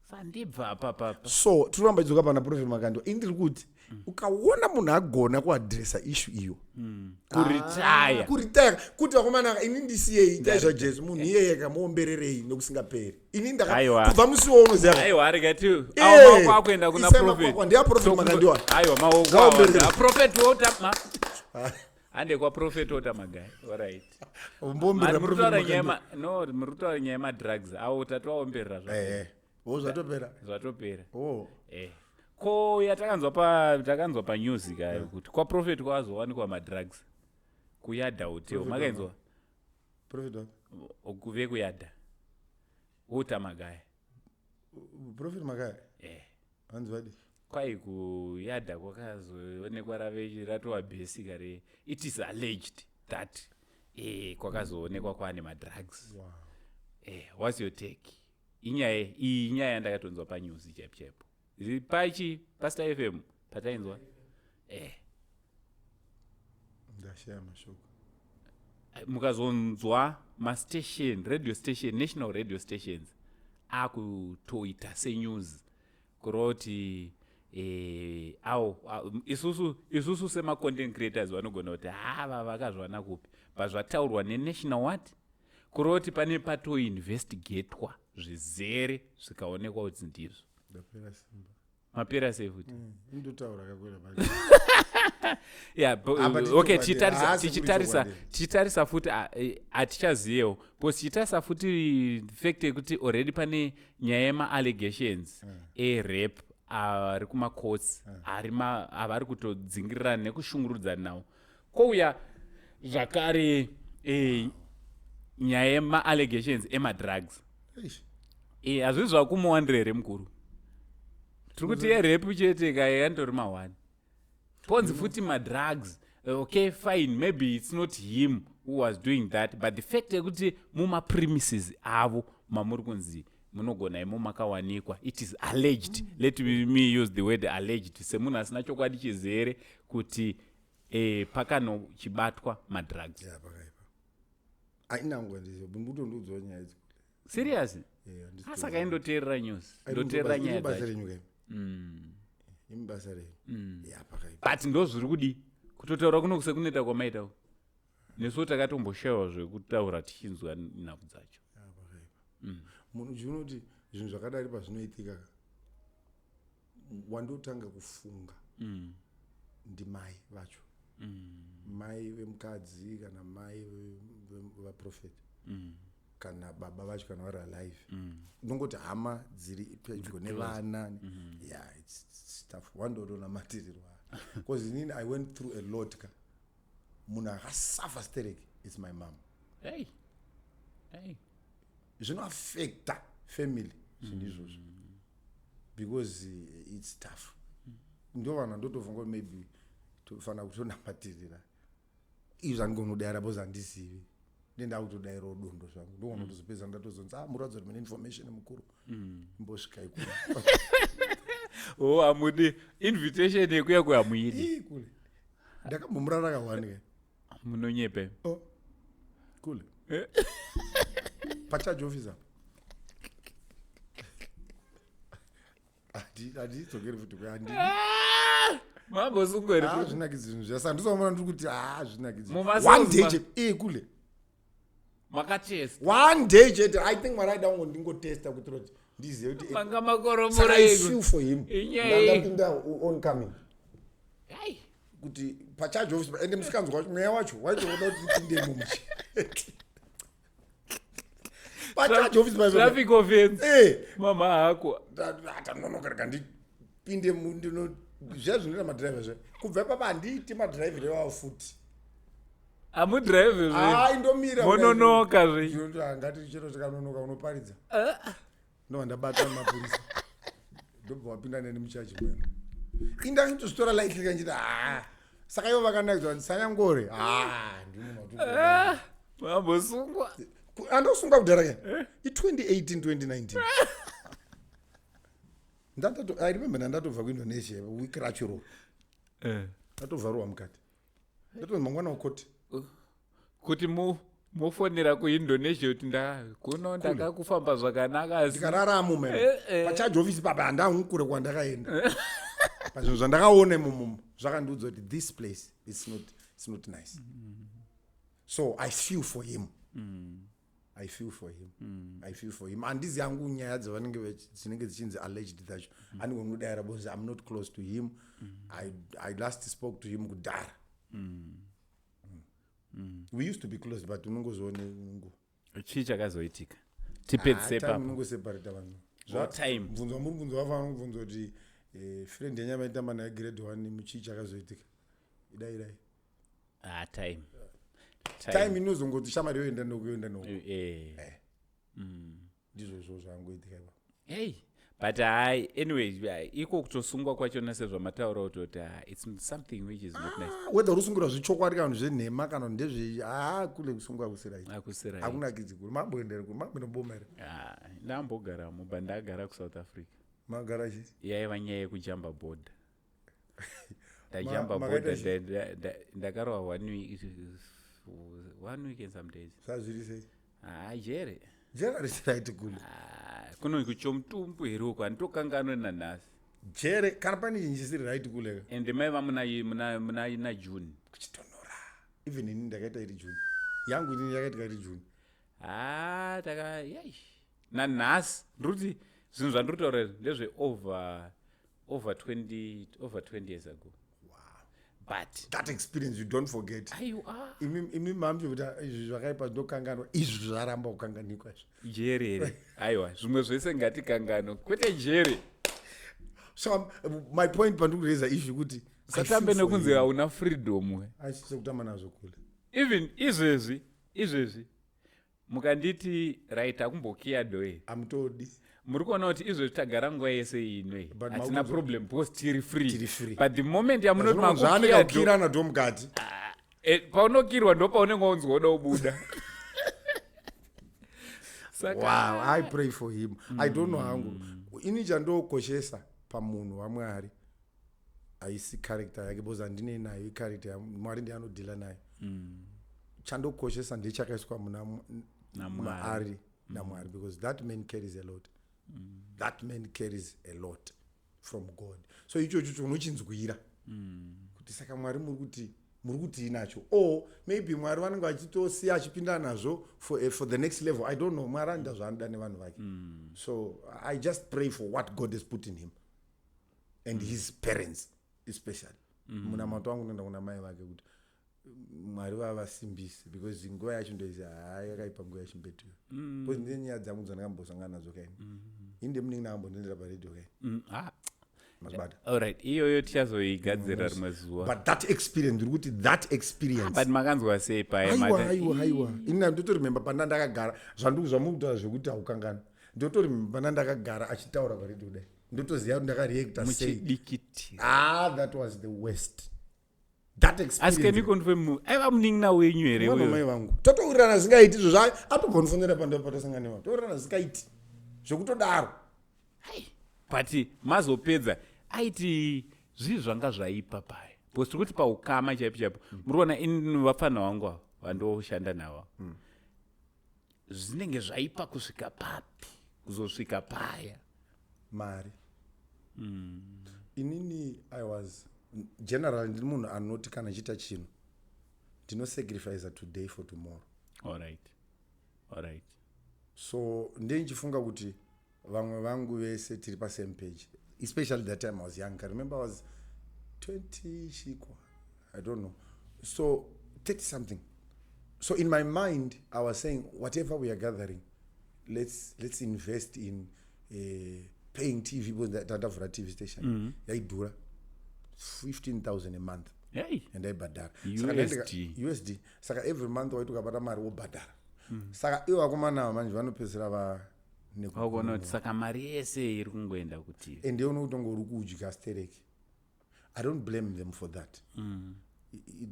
Sandibva apa papa. So tiroramba idzoka pana Prophet Makandiwa. Ini ndiri kuti ukaona munhu agona kuaddressa issue iyo, Kuretire. Kuretire kuti, "Vakomana, ini ndisiyei, itai zvaJesu," munhu iyeye kamuombererei nokusingaperi. Ini Aiwa. kubva musi waunoziva. Aiwa, arikati awo maoko akuenda kuna Isai prophet. maoko, ndeya Prophet Makandiwa. Aiwa, maoko. Ngaomberere. Prophet wota. Hande kwaProphet Ota Magaya. Alright. Umbombera Mari muri kutaura Prophet nyaya Makande. no, muri kutaura nyaya yemadrugs. Awo tatoaomberera zva. Eh, oh, zvatopera. Zvatopera. Oh. Eh. Ko yatakanzwa pa takanzwa pa news kayo kuti kwaProphet kwazowanikwa madrugs. Kuyadha Hotel. Prophet Makainzwa? Prophet wapi? Kuve kuyadha. Ota Magaya. Prophet Magaya. Eh. Hanzi vadi. Kwai kuyadha kwakazoonekwa rave ratova bhesi kare. It is alleged that kwakazoonekwa kwaane madrugs. Wow. What's your take? Inyaya iyi inyaya yandakatonzwa panews chaipo chaipo. Pachi Pastor FM patainzwa. Ndashaya mashoko. Mukazonzwa mastation, radio station, national radio stations akutoita senews kuroti awo isusu sema-content creators vanogona kuti hava vakazvana kupi, but zvataurwa nenational what, kuroti pane patoinvestigatwa zvizere zvikaonekwa kuti ndizvo. Ndapera simba. Mapera sei futi? Indotaura kakwira. Yeah, Apa okay, tichokwadi, tichitarisa haasi kuri tichitarisa chokwadi. Tichitarisa futi, hatichaziyewo because tichitarisa futi fact yekuti already pane nyaya yema-allegations erape ari kumacourts, ari avari kutodzingirirana nekushungurudzana nawo, kwouya zvakare nyaya yema-allegations emadrugs. Eish. Hazvisi zvakumuwandira here, mukuru? Tiri kuti yerape chete ka yandori ma1, ponzi futi madrugs. Okay, fine, maybe it's not him who was doing that, but the fact yekuti mumapremises avo mamuri kunzi munogona imo makawanikwa, it is alleged, let me use the word alleged semunhu asina chokwadi chizere kuti pakanochibatwa madrugs. Ya, pakaipa. Ainangwa ndizvo ndikutondiudzawo nyaya idzi. Serious? Eh, handisi. Asaka indoteerera news, ndoteerera nyaya basa dzacho. renyu kaimi. Imi basa renyu. Ya, pakaipa. But ndo zviri kudi kutotaura kuno sekunoita kwamaitawo nesuwo takatomboshayiwa zvekutaura tichinzwa nhau dzacho. Ya, pakaipa. Munhu chinoti zvinhu zvakadari pazvinoitika, wandotanga kufunga ndimai vacho, mai vemukadzi kana mai vaprofeti kana baba vacho kana vari alive. Ndongoti hama dziri pedyo nevana. Yeah, it's tough. Wandodonamatirirwa because inini I went through a lot ka. Munhu akasafa stereki, it's my mom. Hey. Hey. Zvinoaffecta family zvinhu izvozvo because it's tough. Ndo vanhu vandotofunga kuti maybe tofanira kutonamatirira. Izvo handigonodayira because handizivi, ndenda kutodayirawo dondo zvangu, ndogona kutozopedza ndatozonzi, "Ah, muratidza kuti mune information mukuru, imbosvikai kure." Oh, hamudi invitation yekuya kuhamuidi? Ii, kule ndakambomurara kawani ke. Munonyepe. Oh, kule pacharge office apa. Handidzokeri futi kuya, handidi. Mambosungwa here? Ah, zvinakidzi zvinhu zvasa handisaomona ndiri kuti, ah, zvinakidzi. Mumacells. One day chete, kule. Makatesta? One day chete. I think mwari aida kungo ndingotesta kuti roti ndizive kuti Manga saka I makoromoreko. feel for him. Inyaya iyi. Ndandapinda oncoming kuti pacharge office, ende musikanzwa wacho, mweya wacho waitoda kuti ndipinde imomo chete pacharge office. Traffic offense. Mama hako. Tanonoka, rega ndipinde ndino zviya zvinoita madhiraivha zviya. Kubva ipapa handiiti madhiraivhiro iwawo futi. Hamudhiraivhe zve? Hai, ndomira. Mononoka zve? Ngati chero tikanonoka unoparidza, ndobva ndabatwa nemapurisa, ndobva wapinda neni muchachi mwenu. Indakatozvitora lightly kanchiti, ha, saka ivo vakanakidzwa ndisanyangore, ha, ndimunhu. Mambosungwa? Andosungwa kudhara ka i2018, 2019. I remember ndandatobva kuIndonesia week racho, ndatovharwa mukati, ndatonzi mangwana ukoti. Kuti mufonera kuIndonesia kuti kuno ndakakufamba zvakanaka, asi Ndikararamo mene. Pacharge office papa handangu kure kwandakaenda. Pazvinhu zvandakaona imomomo zvakandiudza kuti this place it's not nice. So I feel for him, I feel for him, I feel for him. Handizi yangu nyaya dzavanenge dzinenge dzichinzi alleged dzacho, andingonodayira because I'm not close to him. I last spoke to him kudhara. We used to be close, but unongozoone nguva. Chii chakazoitika? Tipedzise Time. papo. Unongoseparata vanhu. What time? Mubvunzo wamuri kubvunza wafanira kubvunza kuti friend yenyu amaitamba naye grade 1, muchii chakazoitika? Idai idai. Ah, time. Time inozongoti shamari yoenda noku, yoenda noku. Ndizvozvo zvangoitika ipapo. Hey, but hai, anyway, iko kutosungwa kwachona, sezvamataura kutoti it's something which is not nice. Ah, whether uri zvechokwadi kana zvenhema kana ndezve, haa, kule kusungwa kusirai. Akusirai. Hakunakidzi kuri mamboendere kuri mamboendoboma here? Ah, ndambogaramo, but ndagara kuSouth Africa. Magara chi? Yaiva nyaya yekujamba border. Ndajamba Makaita border, ndakarwa one week, one week and some days. Zvazviri sei? Ah, jere. Jere risiraiti kule. Ah, kuno kuchomutumbu here uko, handitokanganwe nanhasi. Jere kana pane chinhu chisiri right kuleka. Ende maiva muna June. Kuchitonhora. Even ini ndakaita iri June yangu, inini yakaitika iri June. Ha, taka yai, nanhasi ndiri kuti zvinhu zvandiri kutaura izvi ndezve over 20 years ago. But That experience you don't forget. Aiwa. Imi mamje kuti izvi zvakaipa zvinokanganwa, izvi zvaramba kukanganikwa izvi. Jere here? Aiwa, zvimwe zvese ngatikangano, kwete jere. So my point pandiri kureza izvi kuti Satambe nekunzi hauna freedom. Achisekutamba nazvo kule. Even izvezvi mukanditi right, akumbokiya door here? Amutodi. Muri kuona kuti izvezvi tagara nguva yese ino, But hatina problem because tiri free. Tiri free. But the moment yamunoti zvaanenge makukiya door, kukirana door mukati. Paunokirwa ndo paunenge wanzwa uda kubuda. Saka Wow, I pray for him. I don't know hangu. Ini chandokoshesa pamunhu waMwari haisi character yake, because handinei nayo icharacter. Mwari ndiye anodhila nayo. Chandokoshesa ndechakaiswa muna NaMwari. maari naMwari, because that man carries a lot. That man carries a lot from God. So ichocho unochinzwira kuti saka Mwari muri kuti inacho, or maybe Mwari vanenge vachitosiya achipinda nazvo for the next level. I don't know. Mwari anoita zvaanoda nevanhu vake. So I just pray for what God has put in him and his parents especially. Munamato wangu unoenda kuna mai vake kuti Mwari vavasimbise, because nguva yacho ndoizi haa, yakaipa nguva yachimbetuyo, because ndine nyaya dzangu dzandakambosangana nadzo kaini. Ini ndemunenge ndakambondendera paredhio kaini. Ah, Mazibata. Alright, iyoyo tichazoigadzira rimwe zuva. But that experience, ndiri kuti that experience. But makanzwa sei paya? Aiwa, aiwa, aiwa, ini ndotorememba pana ndakagara zvamuri kutaura zvekuti haukangani. Ndotorememba pana ndakagara achitaura paredhio kudai, ndotoziva kuti ndakareacta sei. Muchidikitira. Ah, that was the worst, that Asi can you experience. confirm, aiva munin'ina wenyu here Mwana uyo? mai vangu, totowirirana zvingaiti izvo zva atobva pando patosangana, towirirana zvingaiti zvekutodaro. But mazopedza aiti zvii zvanga zvaipa paya? Because tiri kuti paukama chaipo chaipo, muri kuona ini vapfana vangu ava vandoshanda navo, zvinenge zvaipa kusvika papi, kuzosvika paya? Mari. Inini I was general, ndiri munhu anoti kana chiita chinhu ndinosacrifica today for tomorrow. Alright. So ndenichifunga kuti vamwe vangu vese tiri pasame page, especially that time I was young. I remember I was 20 chikwa, I don't know, so 30 something. So in my mind I was saying, whatever we are gathering, let's invest in paying TV, because tandavhura TV station yaidhura, 15,000 a month. Hey. Yandaibhadhara. USD. USD. Saka every month waiti ukabata mari wobhadhara. Saka ivo vakomana ava manje vanopedzisira va Wakuona kuti saka mari yese iri kungoenda kuti Ende unokutonge uri kudya stereki. I don't blame them for that.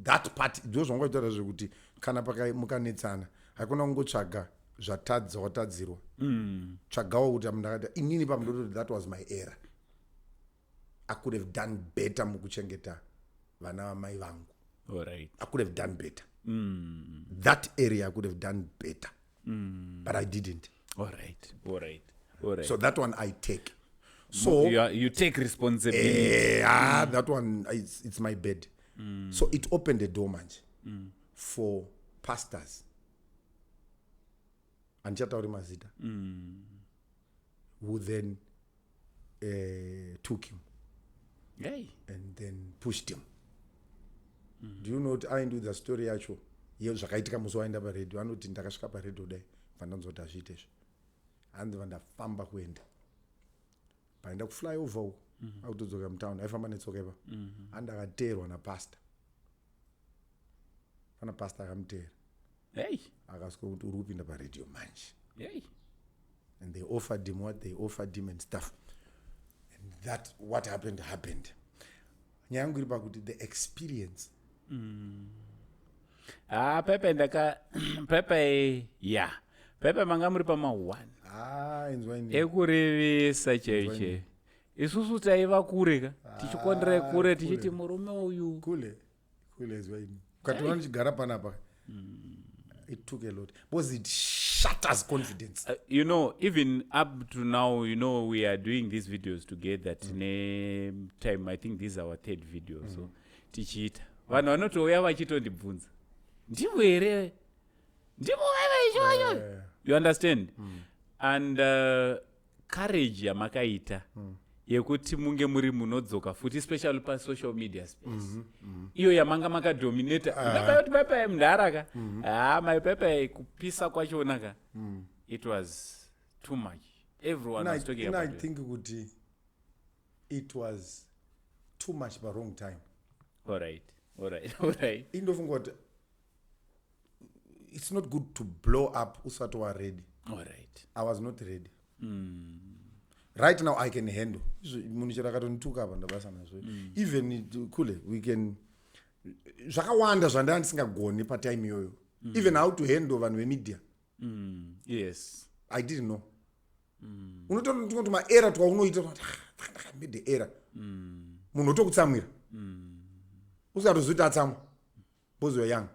That part ndo zvanga kutaura zvekuti kana mukanetsana, haikona kungotsvaga zvatadza watadzirwa. Tsvagawo kuti ndakati inini pamudototi that was my error, I could have done better mukuchengeta vana vamai vangu. I could have done better. That area I could have done better, but I didn't. Alright. So that one I take. So You take responsibility. Ah, that one, it's my bed. So it opened the door manje for pastors, handichatauri mazita, who then took him Hey. and then pushed him. Do you know kuti aindiudza story yacho? Ye zvakaitika musi waenda paredhiyo, anoti ndakasvika paredhiyo dai bva kuti hazviite izvo. Hanzi vandafamba kuenda paenda kuflyover uko, akutodzoka mutown, aifamba netsoka ipa. Andakateerwa napasta, pana pasta akamuteera. Hey. Akasvika kuti uri kupinda paredhiyo manje. Hey. And they offered him what they offered him and stuff, and that what happened happened. Nyaya yangu iri pakuti the experience. Ah, pepe ndaka pepe ya pepe manga muri pama1. Ah, inzwa ini. Ekurevesa chaiyo chaiyo, isusu taiva kure ka, tichikondera kure. Kure. Tichiti murume uyu. Kule kule, inzwa ini, ukatoona ndichigara panapa, it took a lot because it shatters confidence. Even up to now, we are doing these videos together. Tine time, I think this is our third video. So tichiita, vanhu vanotouya vachitondibvunza, ndivo here, ndivo vaiva ichocho? You understand? And courage yamakaita yekuti munge muri munodzoka futi, especially pasocial media space iyo yamanga makadominata. Ndabaya kuti paipai mudhara ha maipai kupisa kwachona ka, it was too much. Everyone was talking And I about it. think kuti it was too much pa wrong time. All right. Indofunga kuti it's not good to blow up usati waready. All right. I was not ready. Right now I can handle. Munhu chero akatondituka apa, ndabasa nazvo. Even kule we can, zvakawanda zvandanga ndisingagoni patime iyoyo, even how to handle vanhu vemedia. I didn't know. Unotonoti maerror twaunoita, ndakamade error, munhu otokutsamwira usingatozivi kuti atsamwa because you're young.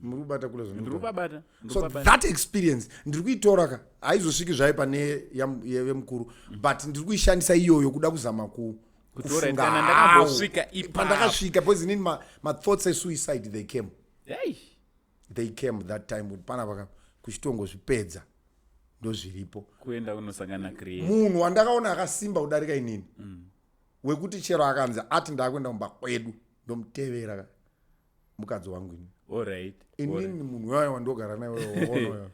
Muri kubata kule Ndiri zvandinotaura? kubabata. So that experience ndiri kuitora ka, haizosviki zvayo pane yemukuru, but ndiri kuishandisa iyoyo kuda kuzama Kuti alright, kufunga kana ndakambosvika ipapo. Pandakasvika, because inini mathoughts esuicide, they came. Hey. They came that time kuti panapa kuchitongozvipedza, ndozviripo. Kuenda kunosangana create. Munhu wandakaona akasimba kudarika inini, wekuti chero akanzi ati ndakuenda kumba kwedu ndomutevera ka, mukadzi wangu ini. All right. Inini munhu wayo wandogara naye waonayo,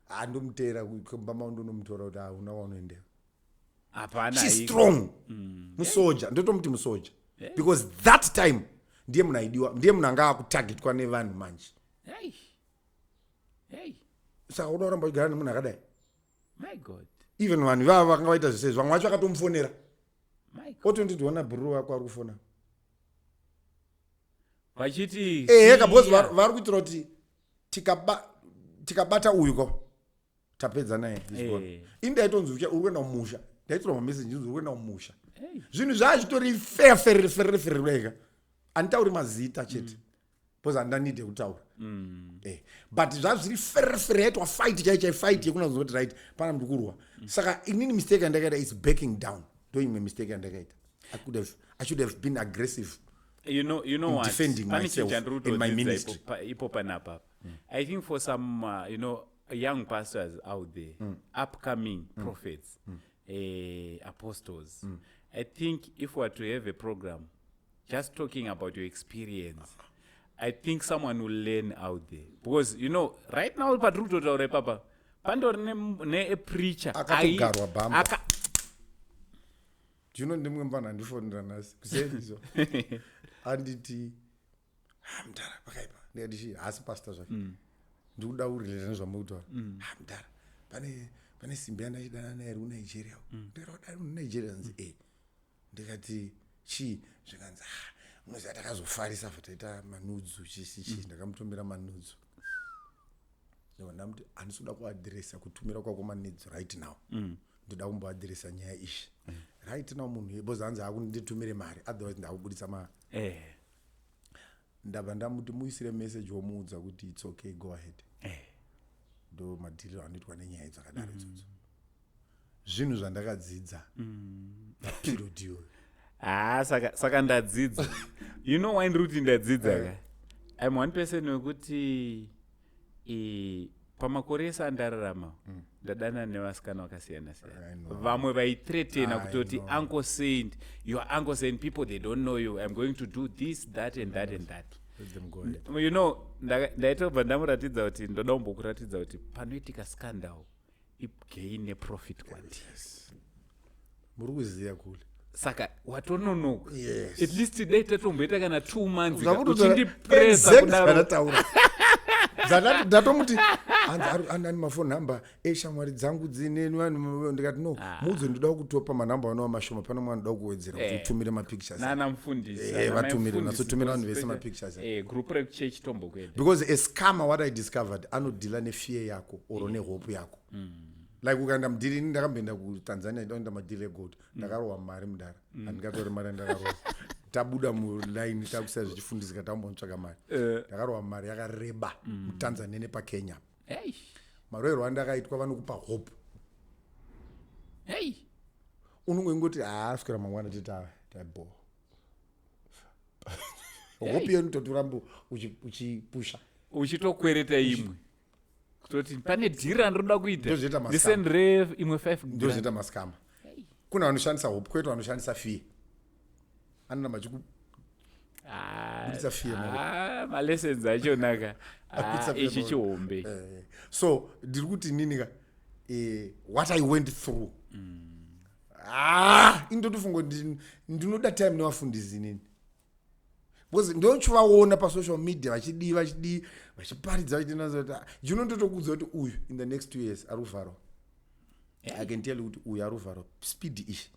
handomuteera kumba mangu, ndonomutora kuti hauna waunoendera. Hapana. She's strong, musoja, ndotomuti musoja, because that time ndiye munhu aidiwa, ndiye munhu anga akutargetwa nevanhu manje. Hey. Hey. Saka uda kuramba uchigara nemunhu akadai? My God. Even vanhu ivava vakanga vaita zvese, vamwe vacho vakatomufonera. My God. Otonditi ona bhururu wako ari kufona. Vachiti Ehe ka, because siya. vari kuitira kuti tikabata uyu ko tapedza naye, he's gone. Ini ndaitonzi uri kuenda kumusha, ndaitorwa mameseji inzi uri kuenda kumusha. Hey. Zvinhu zvaazvitori fair, ferere ferere ferere ega. Handitauri mazita chete because handanide kutaura. But zvazviri ferere ferere, yaitwa fight chai chai, fight yekunazoti right pana muri kurwa. Saka inini mistake yandakaita is backing down. Ndo imwe mistake yandakaita. I should have been aggressive You know in what? defending Pane myself chinhu chandiri and my kutodzidza ministry. ipo panapa. I think for some young pastors out there, upcoming prophets, apostles, I think if we were to have a program just talking about your experience, I think someone will learn out there, because right now patiri kutotaura ipapa pandori nepreacher Akatogarwa bhamba. Do you know ndimwe mufana andifonera nhasi kusenizo, anditi, "Ah, mudhara, pakaipa." Ndikati, "Chii?" Haasi pastor zvake. "Ndikuda kurelata nezvamuri kutaura." "Ah, mudhara, pane simbi yandachidana naye iri kuNigeria." Ndikati, "Wadai kuNigeria?" Nzi e. Ndikati, "Chii?" Zvikanzi, "Ah, unoziva takazofarisa fa taita manudzu chisi chii." Ndakamutumira manudzu. Ndobva ndamuti, "Handisi kuda kuadhiresa kutumira kwako manudzu right now. Ndoda kumboadhiresa nyaya izvi right now." Munhu, because hanzi akunditumire mari, otherwise ndakubudisa ma Ndabva ndamuti muisire message womuudza kuti it's okay, go ahead. Ndo madhiriro anoitwa nenyaya dzakadaro idzodzo. Zvinhu zvandakadzidza paperiod iyoyo. Ah, saka ndadzidza. You know why ndiri kuti ndadzidza ka? I'm one person wekuti pamakore ese andararama ndadanana nevasikana vakasiyana I siyana. know. Vamwe vaithreatena I kutoti, know. "Uncle Saint, you are Uncle Saint, people, they don't know you. I'm going to do this, that and that and that." Let them go ahead. Ndaitobva ndamuratidza kuti ndoda kumbokuratidza kuti panoitika scandal, igain neprofit kwandiri. Muri kuziya kule. Saka watononoka. Yes. At least dai tatomboita kana 2 months Uchindipresa. Uchindipresa kudaro. Zvandataura. Ndatomuti hanzi anani mafoni namba eshamwari dzangu dzine vanhu. Ndikati, "No, muudze ndoda kutopa manhamba anova mashoma. Pane mwana ndoda kuwedzera kuti utumire mapictures." Nana mufundisi. Eh, vatumire, natsotumira vanhu vese mapictures. Group rekuchechi tombokuenda. Because a scammer, what I discovered, anodhila nefear yako or nehope yako. Like ukaenda mudhiri, ini ndakamboenda kuTanzania, ndaenda madhiri egold, ndakarohwa mari mudara. Handingatori mari yandakarohwa. Tabuda mulaini, takusiya zvichifundisika, tambonotsvaka mari. Ndakarohwa mari yakareba muTanzania nepaKenya. Hey. Maroerwo andakaitwa, vanokupa hope. Hey. Unongoingoti, "Haa, svikira mangwana." Tita tabo hope iyo inototi urambe uchipusha. Uchitokwereta imwe, kutoti pane dhiri randinoda kuita. Ndozvoita mascam. Ndisendere imwe 5. Ndozvoita mascammer. Kuna vanoshandisa hope, kwete vanoshandisa fear. Anoramba achiku Budisa fear mauri. Malessons achonaka. Abudisa fear Ichi mauri. chihombe. So ndiri kuti inini ka, what I went through, ah, indotofunga kuti ndinoda time nevafundisi inini, because ndochivaona pasocial media vachidii, vachidii, vachiparidza, vachidii. Ndinototokuudza kuti uyu in the next 2 years ari kuvharwa. I can tell you kuti uyu ari kuvharwa. Speed ishi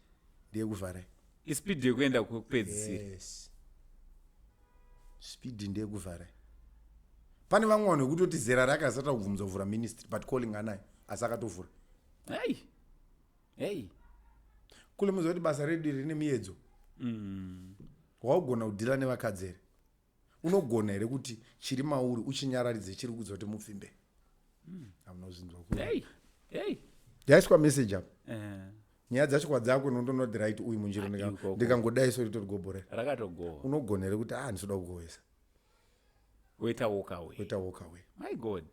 ndeyekuvharai. Ispeed yekuenda kwekupedzisira. Yes, speed ndeyekuvharai. Pane vamwe vanhu vekutoti zera rake asati akubvumidza kuvhura ministry, but calling anayo, asi akatovhura. Hey. Hey. Kule muziva kuti basa redu rine miedzo. Waugona kudhila nevakadzi here? Unogona here kuti chiri mauri uchinyararidze chiri kudza kuti mupfimbe? Hamuna kuzvinzwa kule. Hey. Hey. Yaiswa message apa. Nyaya dzacho kwadzako, unondonoti, "Right, uyu munjiro." Ah, ikoko. Ndikangodai so ritori goborera. Rakatogowa. Unogona here kuti, "Ah, ndisoda kugohwesa"? Woita walk away. Woita walk away. My God.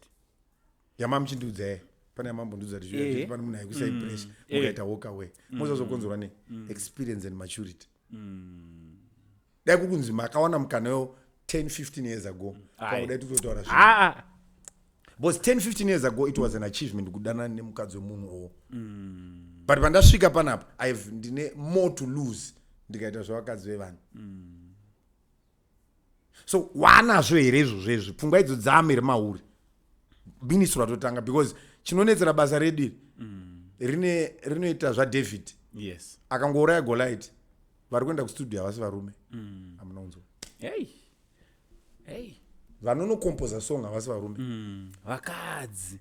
Yamamuchindiudza ye, pane yamambondiudza kuti pane munhu aikusai pressure, mukaita walk away, mozazokonzerwa ne experience and maturity. Dai kukunzi makawana mukana 10 15 years ago, Aye. pamwe dai titotaura zvinhu. Ah. Because 10 15 years ago it was an achievement kudanana nemukadzi wemunhu o, but pandasvika panapa, I've ndine more to lose ndikaita zvavakadzi vevanhu. So wanazvo here izvozvo izvi? Pfungwa idzo dzamiri mauri, ministry ratotanga, because chinonetsera basa redu iri rine rinoita zvaDavid. Akangouraya Goliath, vari kuenda kustudio havasi varume. Hamuna kunzwa? Hey. Hey. Vanonokompoza song havasi varume. Vakadzi.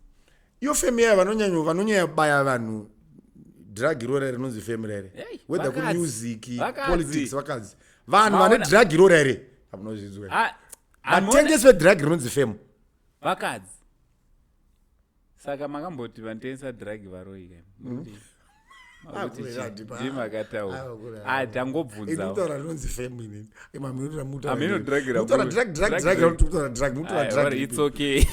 Iyo fame yayo, vanonyanya baya vanhu drug irora rinonzi fame rere. Hey, whether vakadzi. kumusic, Vakadzi. politics, vakadzi. Vanhu vane Maona- drug irora here, hamuna kuzvinzwa? Ah, Vatengesi vedrug rinonzi fame. Vakadzi. Saka makamboti vanotengesa drug varoi ka? Ah, kure, handipa. Ndimakataura. Ah, kure, Ah, tangobvunzawo. Inotaura rinonzi fame inini. Hameno drug Mutaura drug, drug, drug, drug. drug. Mutaura drug, mutaura Aye, drug. alright, it's okay.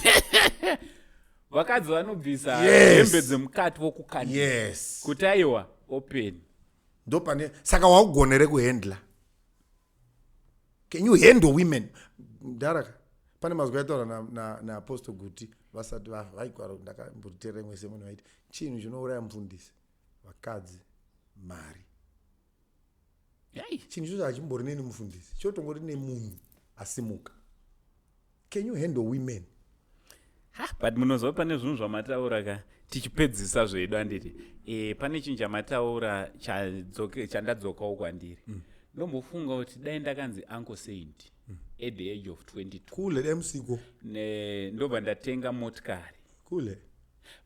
Vakadzi vanobvisa hembe dzemukati vokukandira kuti aiwa, open. Ndopane saka waugona here kuhandla? Can you handle women, ndaraka? Pane mazwi aitaura naapostle Guti vasati vaigwara. Ndakamboteerera imwe semoni, vaiti chinhu chinouraya mufundisi vakadzi, mari. Hey. Chinhu ichocho hachimbori neni mufundisi, chotongori nemunhu asimuka. Can you handle women? Ha, but munoziva pane zvinhu zvamataura ka, tichipedzisa zvedu, handiti? Pane chinhu chamataura chandadzokawo kwandiri. Ndombofunga kuti dai ndakanzi Uncle Saint at the age of 22, Kule, dai musiko. Ndobva ndatenga motikari. Kule.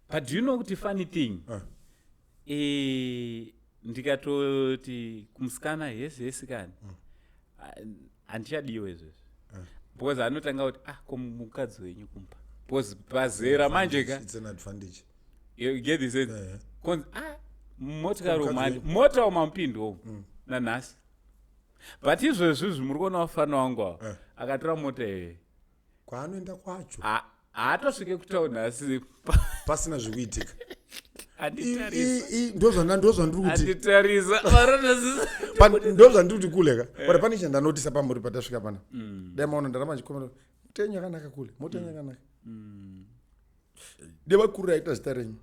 But do you know kuti funny thing, ndikatoti kumusikana, "Hesi, hesi kani," handichadiwa izvezvi, because anotanga kuti, "Ah, ko mukadzi wenyu kumba?" Because pazera manje ka. It's an advantage. You get the sense? Eh. Konzi, "Ah, motikari Mukadzi umani wenyu. mota umamupindi umu nanhasi." But izvezvi izvi muri kuona vafana wangu ava, akatora mota iyoyo, Kwaanoenda kwacho. Haatosvike kutauni nhasi pasina zvekuitika. Anditarisa. Ndozvandiri kuti. Anditarisa. Ndozvandiri kuti kuleka, but pane chandanotisa pamuri patasvika pana. Dai maona ndaramba ndichikomera mota yenyu yakanaka kule, mota yenyu yakanaka. Nevakuru raita zita renyu,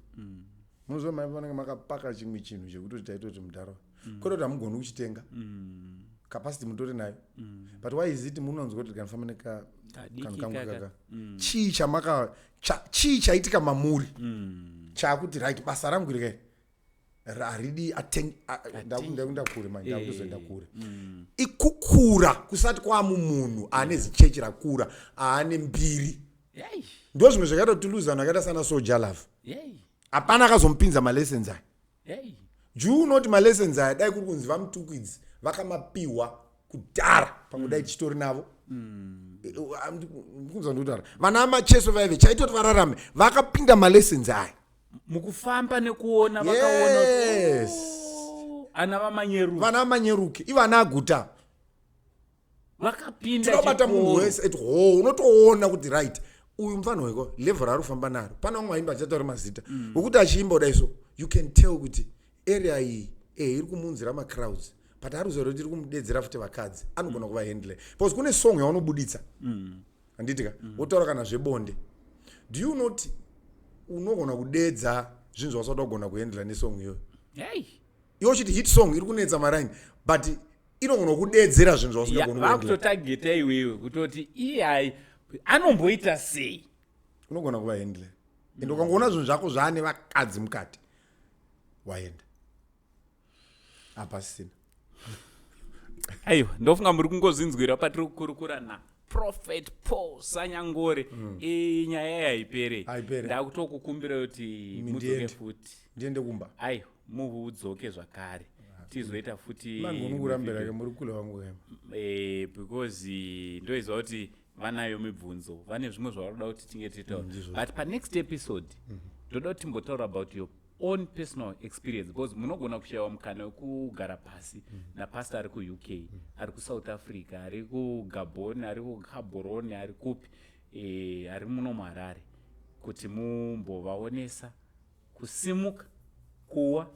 munoziva mai vanenge makapaka chimwe chinhu chekutoti taitoti mudhara, kwete kuti hamugoni kuchitenga, capacity mutori nayo, but why is it munonzwa kuti kanifamba neka Kadiki kanhu kangu kaka. kaka? Chii chamaka chii chaitika mamuri chakuti right, basa rangu iri haridi ndakuenda kure manje, ndakutozoenda kure? Ikukura kusati kwamumunhu ane zichechi rakura, aane mbiri. Ndo zvimwe zvakaita kuti tiluzana, akaita sana Soul Jah Love. Hapana akazomupinza malessons aya. Do you not malessons aya, dai kuri kunzi vamutukwidzi vakamapiwa kudhara, pamwe dai tichitori navo. Ndikunzwa ndikutaura, vana Macheso vaive chaitoti vararame vakapinda malessons aya. Mukufamba nekuona vakaona kuti, Yes. "Oh, ana vamanyeruki." Vana vamanyeruki, ivana aguta. Vakapinda Tinobata munhu chikoro. wese at ho, unotoona kuti right, uyu mufano weko level raari kufamba naro. Pane vamwe vaimba achataura mazita wekuti achiimba kudai, so you can tell kuti area iyi iri kumunzira macrowds, but ari kuziva kuti iri kumudedzera futi vakadzi, anogona kuvahandle, because kune song yaunobuditsa, handiti ka, wotaura kana zvebonde. Do you not unogona kudedza zvinhu zvawasati wagona kuhandla nesong iyoyo? Iwe uchiti hit song iri kunetsa maraini, but inogona kudedzera zvinhu zvausingagoni kuhandla. Vakutotageta iwewe kutoti iyai anomboita sei. Unogona kuvahandle, ende ukangoona zvinhu zvako zvaane vakadzi mukati, waenda hapasisina. Aiwa, ndofunga muri kungozvinzwira patiri kukurukura naProphet Paul Sanyangore. Nyaya yaipere. Haipere. Ndakutokukumbira kuti Imi mudzoke ndiende. futi. Ndiende kumba. Aiwa, mudzoke zvakare, tizoita futi Mangoni kurambira ke, muri kule wangu kema. Because ndoiziva kuti vanayo mibvunzo, vane zvimwe zvavanoda kuti tinge tiitaura, but panext episode ndoda kuti timbotaura about your own personal experience, because munogona kushayiwa mukana wekugara pasi napastor ari kuUK, ari kuSouth Africa, ari kuGabon, ari kuGaborone, ari kupi, ari muno muHarare, kuti mumbovaonesa kusimuka, kuwa,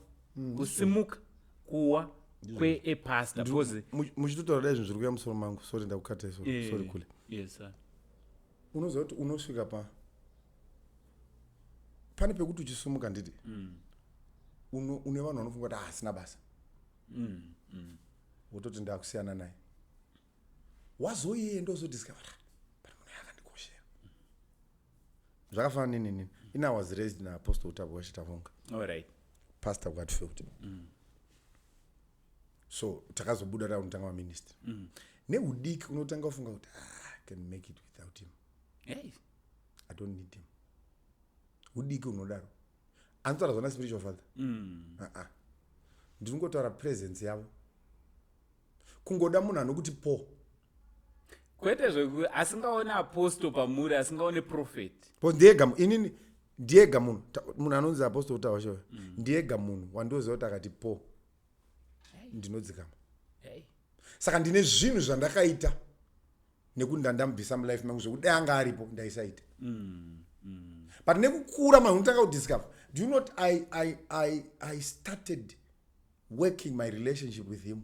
kusimuka, kuwa kweepastor, because Muchitotaura dai zvinhu zviri kuya musoro mangu. Sorry, ndakukata. Sorry, sorry kule. Yes sir. Unoziva kuti unosvika pa pane pekuti uchisumuka, nditi une vanhu vanofunga kuti asina basa, wototi ndakusiyana naye, wazoenda ozodiscover, "Ah, but munhu yakandikoshera." Zvakafanana nenini, ini I was raised naApostle Utabwa Chitavonga, All right. Pastor Godfield. So takazobuda taunotanga maministry neudiki, unotanga kufunga kuti, "Ah, I can make it without him." I don't need him. Udiki unodaro. Anotaura zvana spiritual father. Uh-uh. Ndiri kungotaura presence yavo, kungoda munhu anokuti po. Kwete zveku asingaone apostle pamuri, asingaone prophet. Po ndiyega inini, ndiyega munhu munhu anonzi Apostle Utawashewa, ndiyega munhu wandoziva kuti akati po, ndinodzikama. Saka ndine zvinhu zvandakaita nekuti ndandamubvisa mulife mangu, zvekuti dai anga aripo ndaisaita. But nekukura manhu unotanga kudiscover. Do you not I started working my relationship with him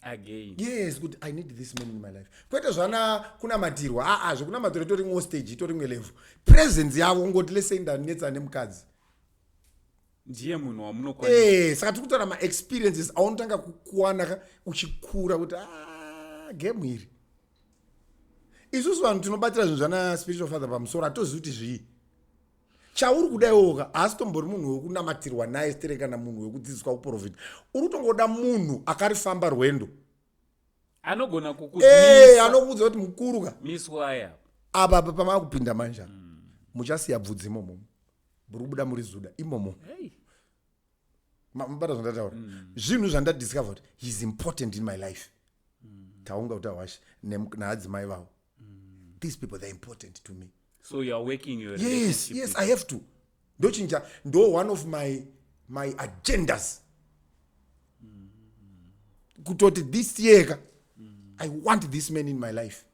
again. Yes, kuti I need this man in my life, kwete zvana kunamatirwa. Aa, zvekunamatirwa itori imwe stage, itori imwe level. Presence yavo, kungoti lesei ndanetsa nemukadzi, Ndiye munhu wamunokwanisa. Saka tiri kutaura maexperiences aunotanga kukuwana ka uchikura, kuti "Ah, game iri." Isusu vanhu tinobatira zvinhu zvana spiritual father pamusoro, hatozivi kuti zvii chauri kuda iwoka. Haasi tombori munhu wekunamatirwa naye sitere kana munhu wekudzidziswa kuprofita. Uri kutongoda munhu akarifamba rwendo. Anogona Eh, anokuudza kuti mukuru ka, kukumiswaya. Apa apa pamava kupinda manje apa, muchasiya bvudzi imomo, muri kubuda muri zuda imomo. Mabata zvandataura, zvinhu zvandadiscover kuti he's important in my life. Taunga kuti ahwashe naadzimai vavo, these people, they're important to me. So you are working your Yes. relationship Yes. with- I have to. Ndochinja, ndo one of my agendas kutoti this year ka, I want this man in my life.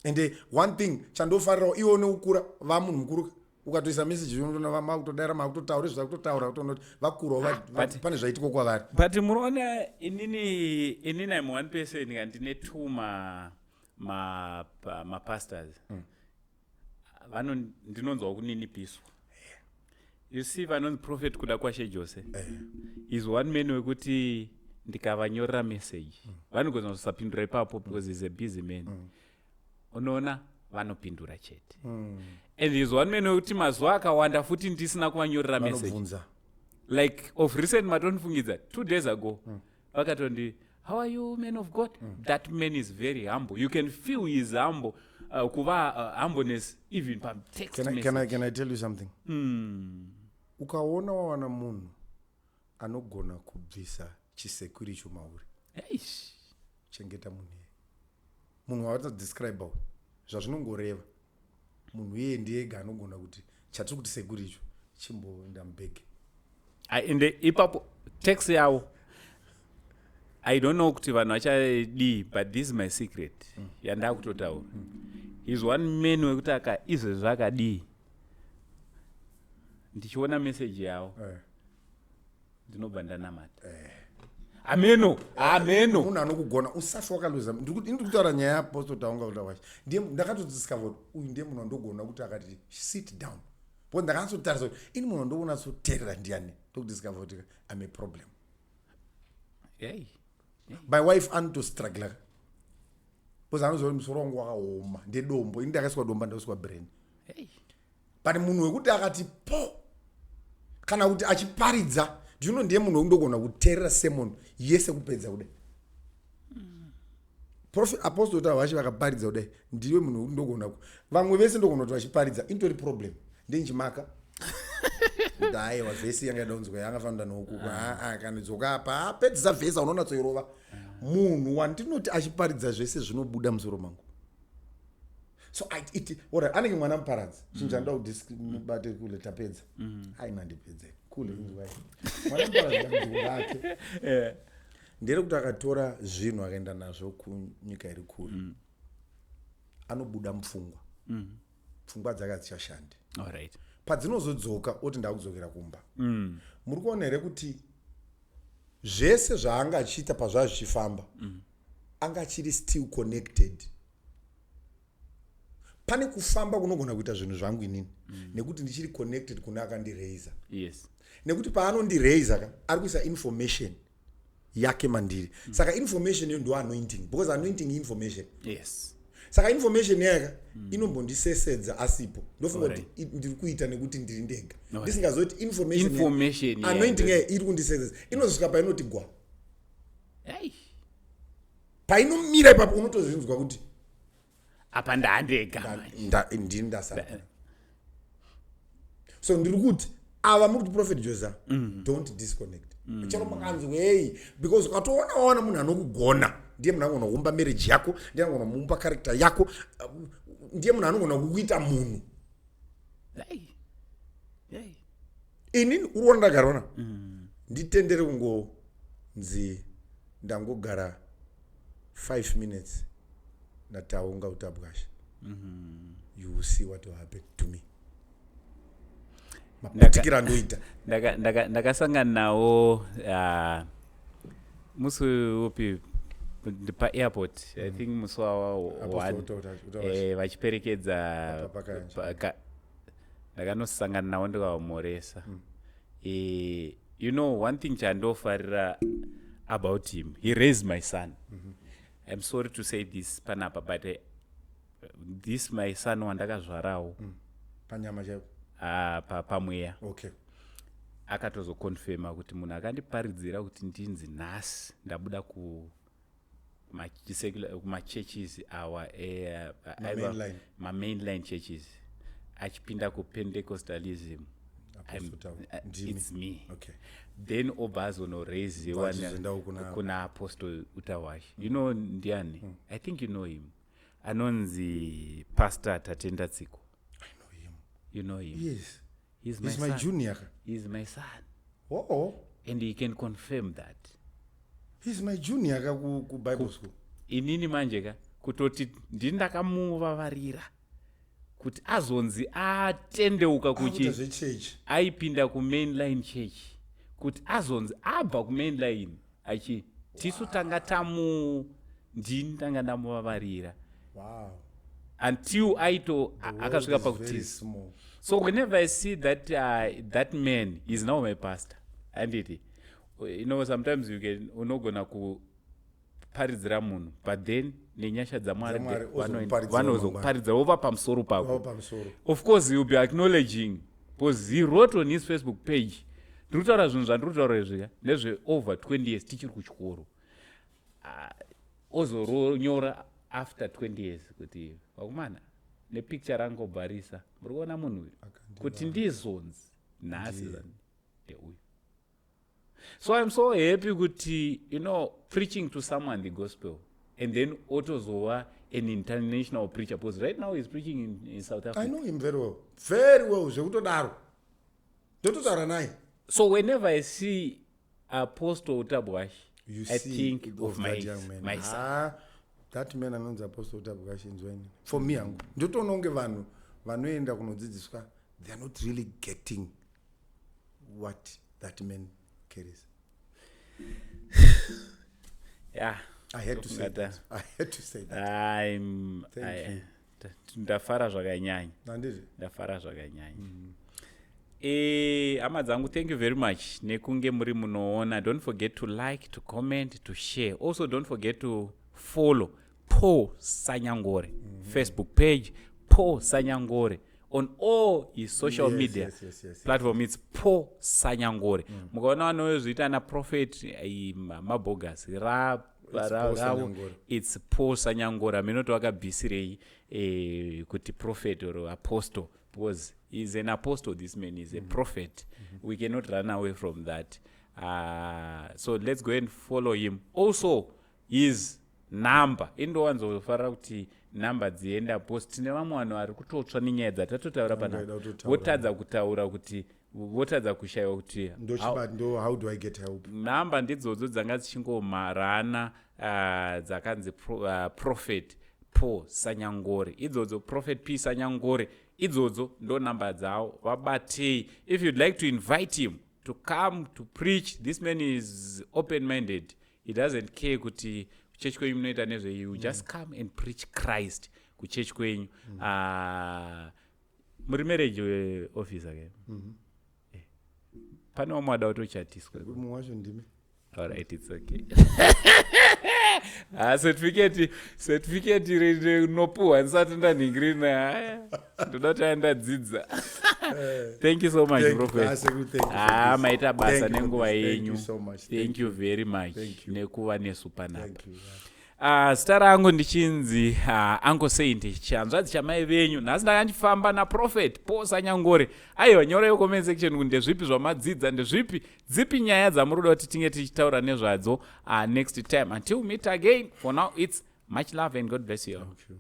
And one thing chandofarirawo, iwe nekukura vamunhu mukuru ka. Ukatoisa message, unotoona makutodaira, makutotaura izvo zvakutotaura, kutoona kuti vakurawo pane zvaitika kwavari. But munoona, inini I'm one person ka, ndine two mapastors vano ndinonzwa kuninipiswa. You see, vanonzi Prophet Kuda Kwashe Jose is one man wekuti ndikavanyorera message, vanogona kusapindura ipapo because is a busy man. Unoona vanopindura chete. And is one man wekuti mazuva akawanda futi ndisina kuvanyorera message, Vanobvunza. Like of recent, matonifungidza, 2 days ago vakatondi, "How are you, man of God?" That man is very humble. You can feel his humble kuva humbleness even patext Can I, message. Can I tell you something? Mm. Ukaona wawana munhu anogona kubvisa chisekuricho mauri, Eish. Chengeta munhu iyeye. Munhu wavatodescribe zvazvinongoreva, munhu iyeye ndiega anogona kuti chatiri kuti sekuricho chimboenda mubhegi. Ende ipapo text yavo, I don't know kuti vanhu vachadii, but this is my secret yandakutotaura. Is one man wekuti aka izvezvi akadii, ndichiona message yavo, ndinobva ndanamata. Ameno, ameno. Munhu anokugona, usafi wakaluza. Ndiri kutaura nyaya yaApostle Taunga kuti wachi ndiye ndakatodiscover kuti uyu ndiye munhu wandogona kuti akati sit down, because ndakanyatsotarisa kuti ini munhu wandonatsoteerera ndiani, ndokudiscover kuti I'm a problem. Hey. My wife anotostrugla because anoziva kuti musoro wangu wakaoma, ndedombo. Ini ndakaiswa domba, ndakaiswa brain. Hey. But munhu wekuti akati po kana kuti achiparidza, do you know, ndiye munhu wekundogona kuteerera sermon yese kupedza kudai. Prophet Apostle Tavashi vakaparidza kudai, ndiwe munhu wekuti ndogona vamwe vese ndogona kuti vachiparidza, initori problem ndenjimaka kuti aiwa, vhesi yanga ida kunzwa yanga fanira nouku, aa kana dzoka apa, apedzisa vhesi, aunonatsoirova. Munhu wandinoti achiparidza, zvese zvinobuda musoro mangu. So alright, anenge mwana muparadzi. Chinhu chandoda kuti mubate kule, tapedza. Aina ndipedze kule, inzwai. Mwana muparadzi, dambudziko rake nderekuti akatora zvinhu akaenda nazvo kunyika iri kure, anobuda mupfungwa. Pfungwa dzake hadzichashandi. All right. Padzinozodzoka oti ndakudzokera kumba, muri kuona here kuti zvese zvaanga achiita pazvaa zvichifamba, anga achiri still connected? Pane kufamba kunogona kuita zvinhu zvangu inini nekuti ndichiri connected kune akandireisa. Nekuti paanondireisa ka, ari kuisa information yake mandiri. Saka information iyo ndo anointing, because anointing information. Saka information yaka inombondisesedza asipo, ndofunga kuti ndiri kuita nekuti ndiri ndega, ndisingazoti information Information, yeah. anointing yayo iri kundisesedza, inozosvika painoti gwa. Hey. Painomira ipapo, unotozvinzwa kuti Apa ndaandega manje. Ndini ndasara. So ndiri kuti ava muri kuti Prophet Josa, don't disconnect chero makanzi hei, because ukatoona wawana munhu anokugona, ndiye munhu anogona kuumba marriage yako, ndiye anogona kuumba character yako, ndiye munhu anogona kukuita munhu. Hey. Hey. Inini uri kuona ndagarona, nditendere kungonzi ndangogara 5 minutes naTaunga Utabwasha, you will see what will happen to me, maputikiro andoita. Ndakasangana nawo musi upi, paairport, I think musi wa Apostle one, Utawasha. Vachiperekedza Pakanje. Ndakanosangana nawo, ndikavamhoresa. You know, one thing chandofarira about him, he raised my son. I'm sorry to say this panapa, but this my son wandakazvarawo. Panyama chaipo? Pamweya. Akatozoconfirma kuti munhu akandiparidzira kuti ndinzi nhasi ndabuda ku kumachurches awa Ma-mainline. Mamainline churches, achipinda kuPentecostalism. Apostle Tau. Ndimi. It's me. Then obva azonoraisiwa Achizoendawo kuna Apostle Utawashi. You know ndiani? I think you know him. Anonzi Pastor Tatenda Tsiko. I know him. You know him? Yes. He's my He's my son. junior. He's my son. Oh. And he can confirm that. He's my junior ka ku Bible school. Inini manje ka, kutoti ndini ndakamuvavarira. Kuti azonzi atendeuka kuchi Akuita zvechechi. Aipinda kumainline church, kuti azonzi abva kumainline achi tisu tanga tamu ndini tanga ndamuvavarira until aito akasvika pakutiza. So whenever I see that man is now my pastor, anditi sometimes you can unogona kuparidzira munhu, but then nenyasha dzaMwari dzaMwari, ozokuparidzira. Vanozokuparidzira wova pamusoro pako. Wava pamusoro. Of course he will be acknowledging because he wrote on his Facebook page. Ndiri kutaura zvinhu zvandiri kutaura izvi ndezve over 20 years tichiri kuchikoro. Ah, ozoronyora after 20 years kuti, "Vakomana, nepicture rangobvarisa muri kuona munhu uyu kuti ndizonzi nhasi ndeuyu." So I'm so happy kuti preaching to someone the gospel and then otozova an international preacher, because right now he's preaching in South Africa. I know him very well, very well, zvekutodaro ndototaura naye. So whenever I see Apostle Utabwash, You I see think of that young man. My son. Ah, that man anonzi Apostle Utabwash, inzweni, for me hangu ndotoona kunge vanhu vanoenda kunodzidziswa, they are not really getting what that man carries. I had to say that. I had to say that. Thank you. Ndafara zvakanyanya. Handiti? Ndafara zvakanyanya. Hama dzangu, thank you very much nekunge muri munoona. Don't forget to like, to comment, to share. Also, don't forget to follow Paul Sanyangore Facebook page, Paul Sanyangore on all his social media platform. It's Paul Sanyangore. Mukaona vanozviita naprophet mabogus ra It's Paul Sanyangore. It's Paul Sanyangore. Aminoti wakabvisirei kuti prophet or apostle, because he's an apostle. This man is a prophet. We cannot run away from that. So let's go and follow him. Also, his number, indowanzofarira kuti namba dzienda, because tine vamwe vanhu vari kutotsva nenyaya dzatatotaura Vangaida panapa, kutotaura. Votadza kutaura kuti, votadza kushayiwa kuti Ndochibati ndo how do I get help? Nhamba ndidzodzo dzanga dzichingomharana, dzakanzi Prophet Paul Sanyangore idzodzo, Prophet P Sanyangore idzodzo, ndo namba dzavo. Vabatei if you'd like to invite him to come to preach. This man is open minded. He doesn't care kuti kuchechi kwenyu munoita nezvei. You just come and preach Christ kuchechi kwenyu. Muri marriage officer ke? Pane vamwe vada kutochatiswa. Mumwe wacho ndimi. Alright, it's okay. Ah, certificate rinopuhwa ndisati ndanhingirina. Haya, ndoda kuti andadzidza. Thank you so much, Thank you. Prophet. Ah, sekuru, thank you for Ah, this. maita basa Thank you for nenguva this. Thank yenyu. you so much. Thank you very much Thank you. nekuva nesu panapa. Thank you, yeah. Zita rangu ndichinzi Uncle Saint, chanzvadzi chamai venyu. Nhasi ndakandifamba naprophet Paul Sanyangore. Aiwa, nyorai comment section kuti ndezvipi zvamadzidza, ndezvipi, dzipi nyaya dzamuri kuda kuti tinge tichitaura nezvadzo next time. Until we meet again, for now it's much love and God bless you all. Thank you.